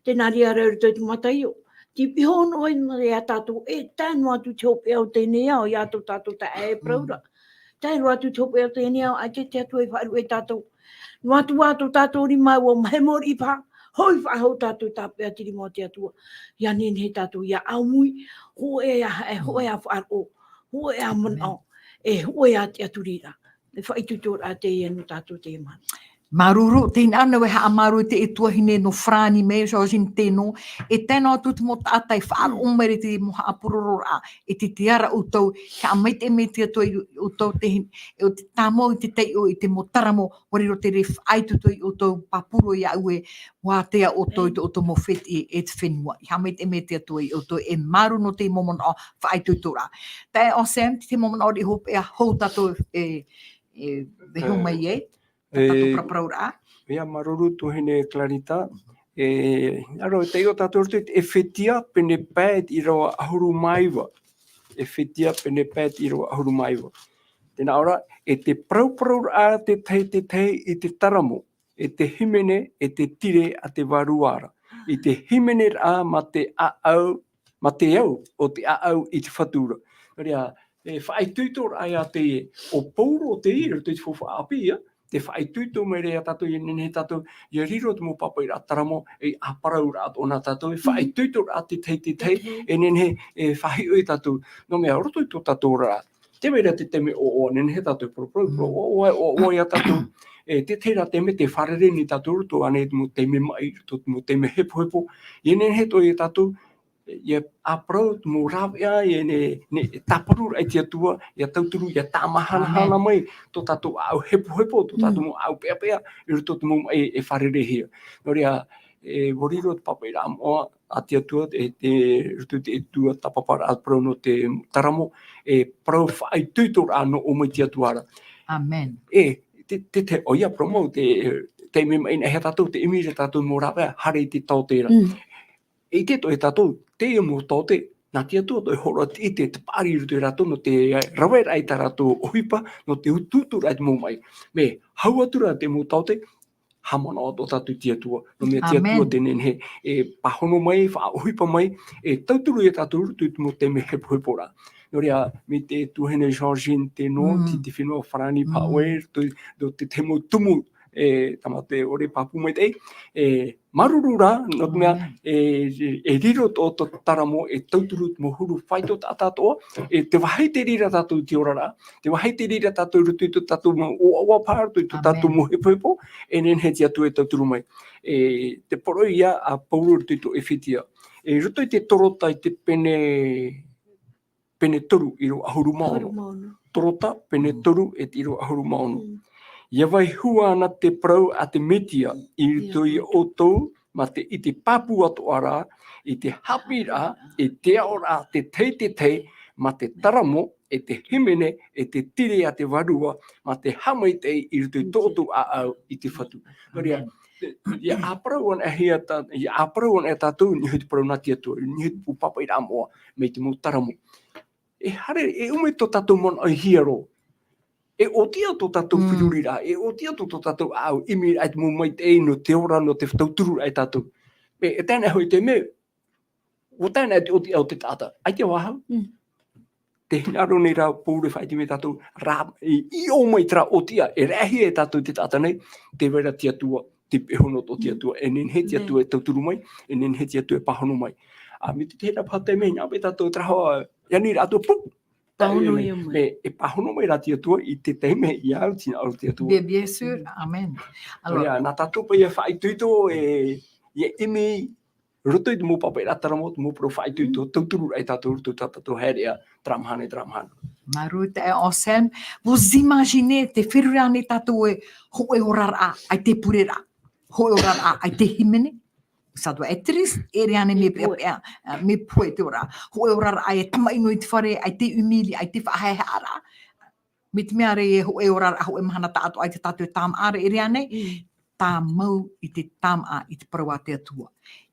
Tē nā reira ra i roto i te Mataio. Te piha noa ʻē ia tātou, e tae noa atu te hopeʻa o teie nei ao, ia tō tātou taeaʻe e parau ra. Tae noa atu te hopeʻa o teie nei ao, ʻaita te Atua e faʻaruʻe ia tātou. Noa atu ā tō tātou rima ʻua mahe mōriʻi paha, hoʻi faʻahou tātou tāpeʻa i te rima o te Atua. ʻIa nehenehe tātou ʻia ʻāmui, hōʻē ā, e hōʻē ā faʻaroʻo, hōʻē ā manaʻo, e hōʻē ā tiʻaturiraʻa. E faʻaitoitoraʻa teie nō tātou teie mahana. Māuruuru, tē hinaʻaro nei vau e haʻamāuruuru i te tuahine nō Farāni mai, Georgine Teno, e tae noa atu te mau taʻata e faʻaroʻo mai ra i te mau haʻapurororaʻa, e te tiʻa ra ʻoutou, e haʻamaitaʻi mai te Atua ia ʻoutou te hin-, e ʻo te tāmau i te taiʻo, i te mau taramo, ʻua riro te reira e faʻaitoito ia ʻoutou, pāpū roa iāʻu ē, ʻua ātea ʻoutou i tō ʻoutou mau fētiʻi e te fenua. E haʻamaitaʻi mai te Atua ia ʻoutou, e māuruuru nō te mau manaʻo faʻaitoitoraʻa. Taeaʻe Sam, te mau manaʻo riʻi hopeʻa hou tātou e, e, e veho mai ai, tā tātou paraparauraʻa. ʻIa, māuruuru tuahine Clarita. E, aro, e taiʻo tātou i roto i te Efetia pene pae e te ʻīrava ʻahuru mā iva. Efetia pene pae e te ʻīrava ʻahuru mā iva. Tē nā ʻō ra, e te parauparauraʻa te tahi, te tahi i te taramo, e te hīmene, e te tire a te Vārua ra. I te hīmeneraʻa mā te ʻāʻau, mā te au o te ʻāʻau i te Fatu ra. Nō reira, e faʻaitoitoraʻa ia teie, ʻo Pauro teie, i roto i te faufaʻa ʻāpī, ʻia, tē faʻaitoito mai ra ia tātou, ʻia nehenehe tātou, ʻia riro te mau pāpaʻiraʻa taramo, e ʻāparauraʻa tōna tātou, e faʻaitoitoraʻa te tahi, te tahi, e nehenehe, e faʻahiʻo ia tātou. Nō te mea, roto i tō tātou oraraʻa, tē vai ra te taime ʻoaʻoa, nehenehe tātou e paraparau, paraparau, ʻoaʻoa, ʻoaʻoa ia tātou. E, te tahi ra taime tē fārerei nei tātou roto ānei te mau taime maʻi, roto te mau taime hepohepo. ʻIa nehenehe atoʻa ia tātou, ʻia ʻāparau te mau rāveʻa, ʻia ne, ne, e tāparu ra i te Atua, ʻia tauturu, ʻia tāmāhanahana mai tō tātou ʻāʻau hepohepo, tō tātou mau ʻāʻau peʻapeʻa, i roto te mau maʻi e fārereihia. Nō reira, e, ʻua riro te pāpaʻiraʻa moʻa a te Atua, e, te, roto i te, e tua tāpaparaʻa parau nō te taramo, e parau faʻaitoitoraʻa nō ʻō mai te Atua ra. ʻĀmene. E, te, te, te, ʻoia parau mau, te, te mea maʻi nā hea tātou, tē ʻimi ra tātou mau rāveʻa, haere i te taote ra. E ʻite atoʻa ia tātou, teie mau taote, nā te Atua atoʻa e hōroʻa i te, te paʻari i roto ia rātou nō te rave ra i tā rātou ʻohipa, nō te utuuturaʻa i te mau maʻi. Mea hau atu ra te mau taote, haʻamanaʻo atoʻa tātou i te Atua. Nō te mea te Atua tē nehenehe e pāhono mai, faʻaʻohipa mai, e tauturu ia tātou i roto i te mau taime hepohepo ra. Nō reira, mai te tuahine Georgine Teno, te, te fenua Farāni paʻi, tō, tō te, te mau tumu, e, tāmate ʻore pāpū maitaʻi, e, māuruuru ra, nō te mea, e, e riro tō, tō taramo, e tauturu te mau huru faito taʻata atoʻa, e tē vāhi te reira tātou i te oraraʻa, tē vāhi te reira tātou i roto i tō tātou mau ʻoaʻoa paha, roto i tō tātou mau hepohepo, e nehenehe te Atua e tauturu mai. E, te poroʻi ïa a Pauro i roto i tō Efetia. E, i roto i te Torota i te pene, pene toru ʻīrava ʻahuru mā ono. ʻAhuru mā ono. Torota, pene toru e te ʻīrava ʻahuru mā ono. ʻIa vai hua ana te parau a te Metia i roto ia ʻoutou, mā te ʻite pāpū atoʻa ra, i te haʻapiʻiraʻa, i te aʻoraʻa, te tahi, te tahi, mā te taramo, e te hīmene, e te tire a te Vārua, mā te haʻamaitaʻi i roto i tō ʻoutou ʻāʻau i te Fatu. Nō reira, ʻia ʻāparau ana hia tā, ʻia ʻāparau ana tātou, i niʻa i te parau nā te Atua, i niʻa i te pū pāpaʻiraʻa moʻa, mai te mau taramo. E haere, e ʻumi tō tātou manaʻo i hea roa. E ʻōtiʻa tō tātou feruriraʻa, e ʻōtiʻa tō, tō tātou ʻāʻau, ʻimiraʻa i te mau maitaʻi nō te ora, nō te tauturu ia tātou. E, e tae ana hoʻi te mea, ʻua tae ana te ʻōtiʻa o te taʻata. ʻAita vau. Tē hinaʻaro nei rā Pauro e faʻaʻite mai ia tātou, rā, i, i ʻō mai terā ʻōtiʻa, e raʻehia e tātou te taʻata nei, tē vai ra te Atua, te peʻe hono tō te Atua, e nehenehe te Atua e tauturu mai, e nehenehe te Atua e pāhono mai. A, mai te, te hea paha taime, nā paʻi tātou terā hoa, ʻia ani ra atoʻa, pup! Pāhono ïa mai. E, e pāhono mai rā te Atua i te taime ʻia au, tē hinaʻaro te Atua. Bien, bien sûr, amen. Alors, nā tātou paʻi ʻia faʻaitoito, e, ʻia ʻimi, roto i te mau pāpaʻiraʻa taramo, te mau parau faʻaitoito, tauturu ia tātou, roto i tā tātou haereʻa, terā mahana, terā mahana. Māuruuru taeaʻe Anselme, vous imaginez, tē feruri ānei tātou e hōʻē oraraʻa, ʻaita e pureraʻa, hōʻē oraraʻa, ʻaita e hīmene, ça doit être triste, e ʻere ānei mea peʻapeʻa, ā, mea pohe te oraraʻa, hōʻē oraraʻa e tamaʻi noa i te fare, ʻaita e humilier, ʻaita e faʻahaʻehaʻa ra. Mai te mea ra e hōʻē oraraʻa, hōʻē mahana taʻatoʻa, ʻaita tātou e tāmāʻa ra, e ʻere ānei. tāmau i te tāmaʻa i te parau a te Atua.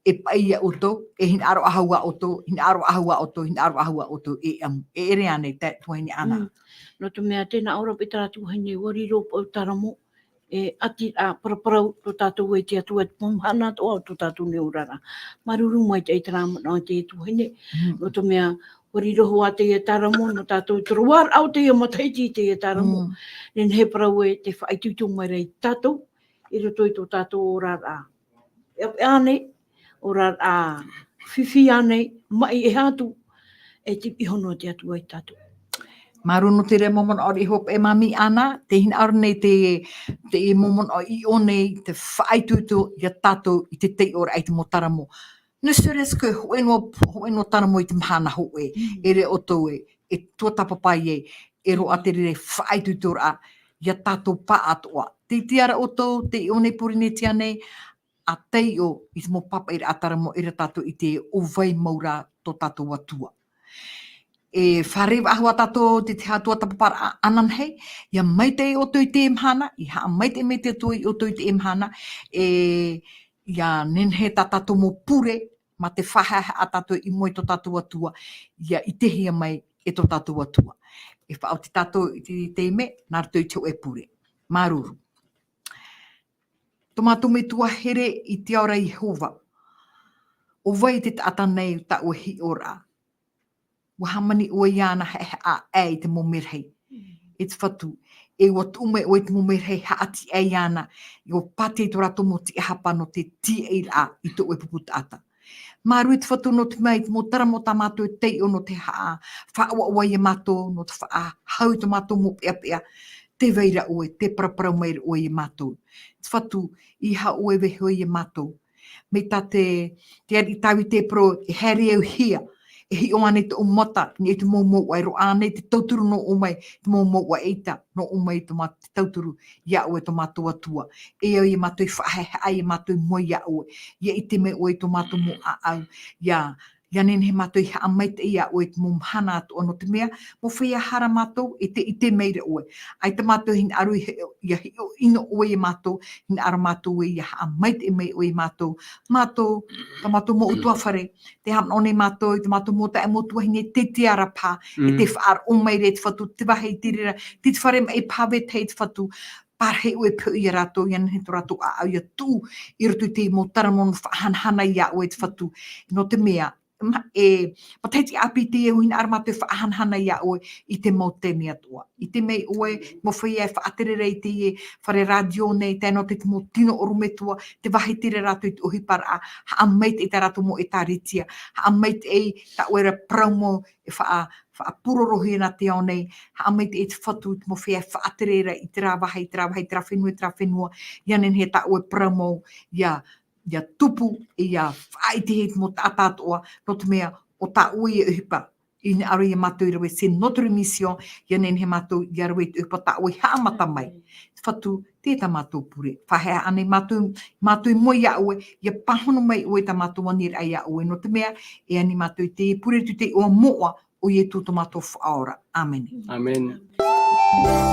E paʻi ia ʻoutou, e hinaʻaro ʻahau ā ʻoutou, hinaʻaro ʻahau ā ʻoutou, hinaʻaro ʻahau ā ʻoutou, e ʻamu, e ʻere ānei, te tuahine Ana? Mm. Nō te mea, tēnā ʻō ra paʻi terā tuahine, ʻua riro paʻi ʻo Taramo, e ʻati rā, paraparau tō tātou e te Atua, te mau mahana atoʻa o tō tātou nei oraraʻa. Māuruuru maitaʻi terā manaʻo e te tuahine, Mm. nō te mea, ʻua riro hoʻi teie Taramo, nō tātou te roaraʻa o teie matahiti i teie Taramo. Mm. Nehenehe e parau ē, tē faʻaitoito mai ra ia tātou, i roto i tō tātou oraraʻa. E, e ānei, oraraʻa fifi ānei, maʻi e aha atu, e te piha noa te Atua ia tātou. Māuruuru nō te reira mau manaʻo riʻi hopeʻa e Māmī Ana, tē hinaʻaro nei te, te mau manaʻo i ʻō nei, tē faʻaitoito ia tātou i te taiʻoraʻa i te mau Taramo. Ne serait-ce que hōʻē noa, hōʻē noa Taramo i te mahana hōʻē, Mm. e ʻere ʻoutou ē, e tuatāpapa ai, e roaʻa te reira faʻaitoitoraʻa, ia tātou pāʻatoʻa. Tē ʻite ra ʻoutou, tei ʻō nei Pōrīnetia nei, ʻa taiʻo i te mau pāpaʻiraʻa Taramo, ʻere tātou i te ʻo vai mau rā tō tātou Atua. E fārerei faʻahou ā tātou, te tahi atu tuatāpaparaʻa ananahi, ia maitaʻi ʻoutou i teie mahana, ia haʻamaitaʻi mai te Atua ia ʻoutou i teie mahana, e, ia nehenehe tā tātou mau pure, mā te faʻahaʻehaʻa tātou i mua i tō tātou Atua, ia ʻitehia mai e tō tātou Atua. E faʻaoti tātou i te, te mea, nā roto i te hōʻē pure. Māuruuru. Tō mātou Metua here i te ao ra Iehova. ʻO vai te taʻata nei tā ʻoe hiʻoraʻa? ʻUa hāmani ʻoe iāna haʻehaʻa ʻē i te mau merahi. E te Fatu, e ʻua tuʻu mai ʻoe i te mau merahi haʻati ʻē iāna, ʻua pātia i tō rātou mau tiʻahapa nō te tīaʻiraʻa i tō ʻoe pupu taʻata. Māuruuru e te Fatu nō te mea i te mau Taramo tā mātou e taiʻo nō te haʻafaʻaʻoaʻoa ia mātou, nō te faʻahou i tō mātou mau peʻapeʻa, tē vai ra ʻoe, tē paraparau mai ra ʻoe ia mātou. Te Fatu, ʻeiaha ʻoe e vaiiho ia mātou. Mai tā te, te ariʻi Tāvita e parau, e haere au hia, e hiʻo ānei tōʻu mata i niʻa i te mau mouʻa, e roaʻa ānei te tauturu nō ʻō mai, te mau mouʻa ʻaita, nō ʻō mai tō mā-, te tauturu iā ʻoe tō mātou Atua. E au ia mātou i faʻahaʻehaʻa, ia mātou i mua iā ʻoe, ia ʻite mai ʻoe i tō mātou mau ʻāʻau, ia, ia nehenehe mātou i haʻamaitaʻi iā ʻoe i te mau mahana atoʻa nō te mea, mau feiā hara mātou, e tē ʻite mai ra ʻoe. ʻAita mātou e hinaʻaro i he-, ia hiʻo ʻino ʻoe ia mātou, hinaʻaro mātou ē ia haʻamaitaʻi mai ʻoe ia mātou. Mātou, tā mātou mau ʻutuāfare, tē haʻamanaʻo nei mātou, i tā mātou mau taeaʻe mau tuahine, tē tiʻa ra paha, e Mm. tē faʻaroʻo mai ra e te Fatu te vāhi i te reira, tē te fare maʻi paha vetahi e te Fatu, pārahi ʻoe e pohe ia rātou, ia nehenehe tō rātou ʻāʻau ia tuʻu, i roto i te mau Taramo nō faʻahanahana iā ʻoe e te Fatu, nō te mea, ma-, e, matahiti ʻāpī teie, ʻua hinaʻaro mātou e faʻahanahana iā ʻoe i te mau taime atoʻa. ʻIte mai ʻoe, mau feiā e faʻatere ra i teie fare rātio nei, tae noa atu i te mau tino ʻorometua, tē vāhi atu ra rātou i te ʻohiparaʻa, haʻamaitaʻi tā rātou mau ʻētāretia, haʻamaitaʻi tā ʻoe ra parau mau e faʻa-, faʻapūrorohia nā te ao nei, haʻamaitaʻi e te Fatu i te mau feiā e faʻatere ra i terā vāhi, terā vāhi, terā fenua, terā fenua, ia nehenehe tā ʻoe parau mau, ia ia tupu, ia faʻaʻitehia i te mau taʻata atoʻa, nō te mea, ʻo tā ʻoe ia ʻohipa, i hinaʻaro ia mātou i rave, c'est notre mission, ia nehenehe mātou ia rave i te ʻohipa tā ʻoe i haʻamata mai. Fatu, teie tā mātou pure. Faʻahaʻa ānei mātou, mātou i mua iā ʻoe, ia pāhono mai ʻoe tā mātou aniraʻa iā ʻoe, nō te mea, e ani mātou i te pure atu i te iʻoa moʻa, ʻo Ietu tō mātou Faʻaora. ʻĀmene. ʻĀmene.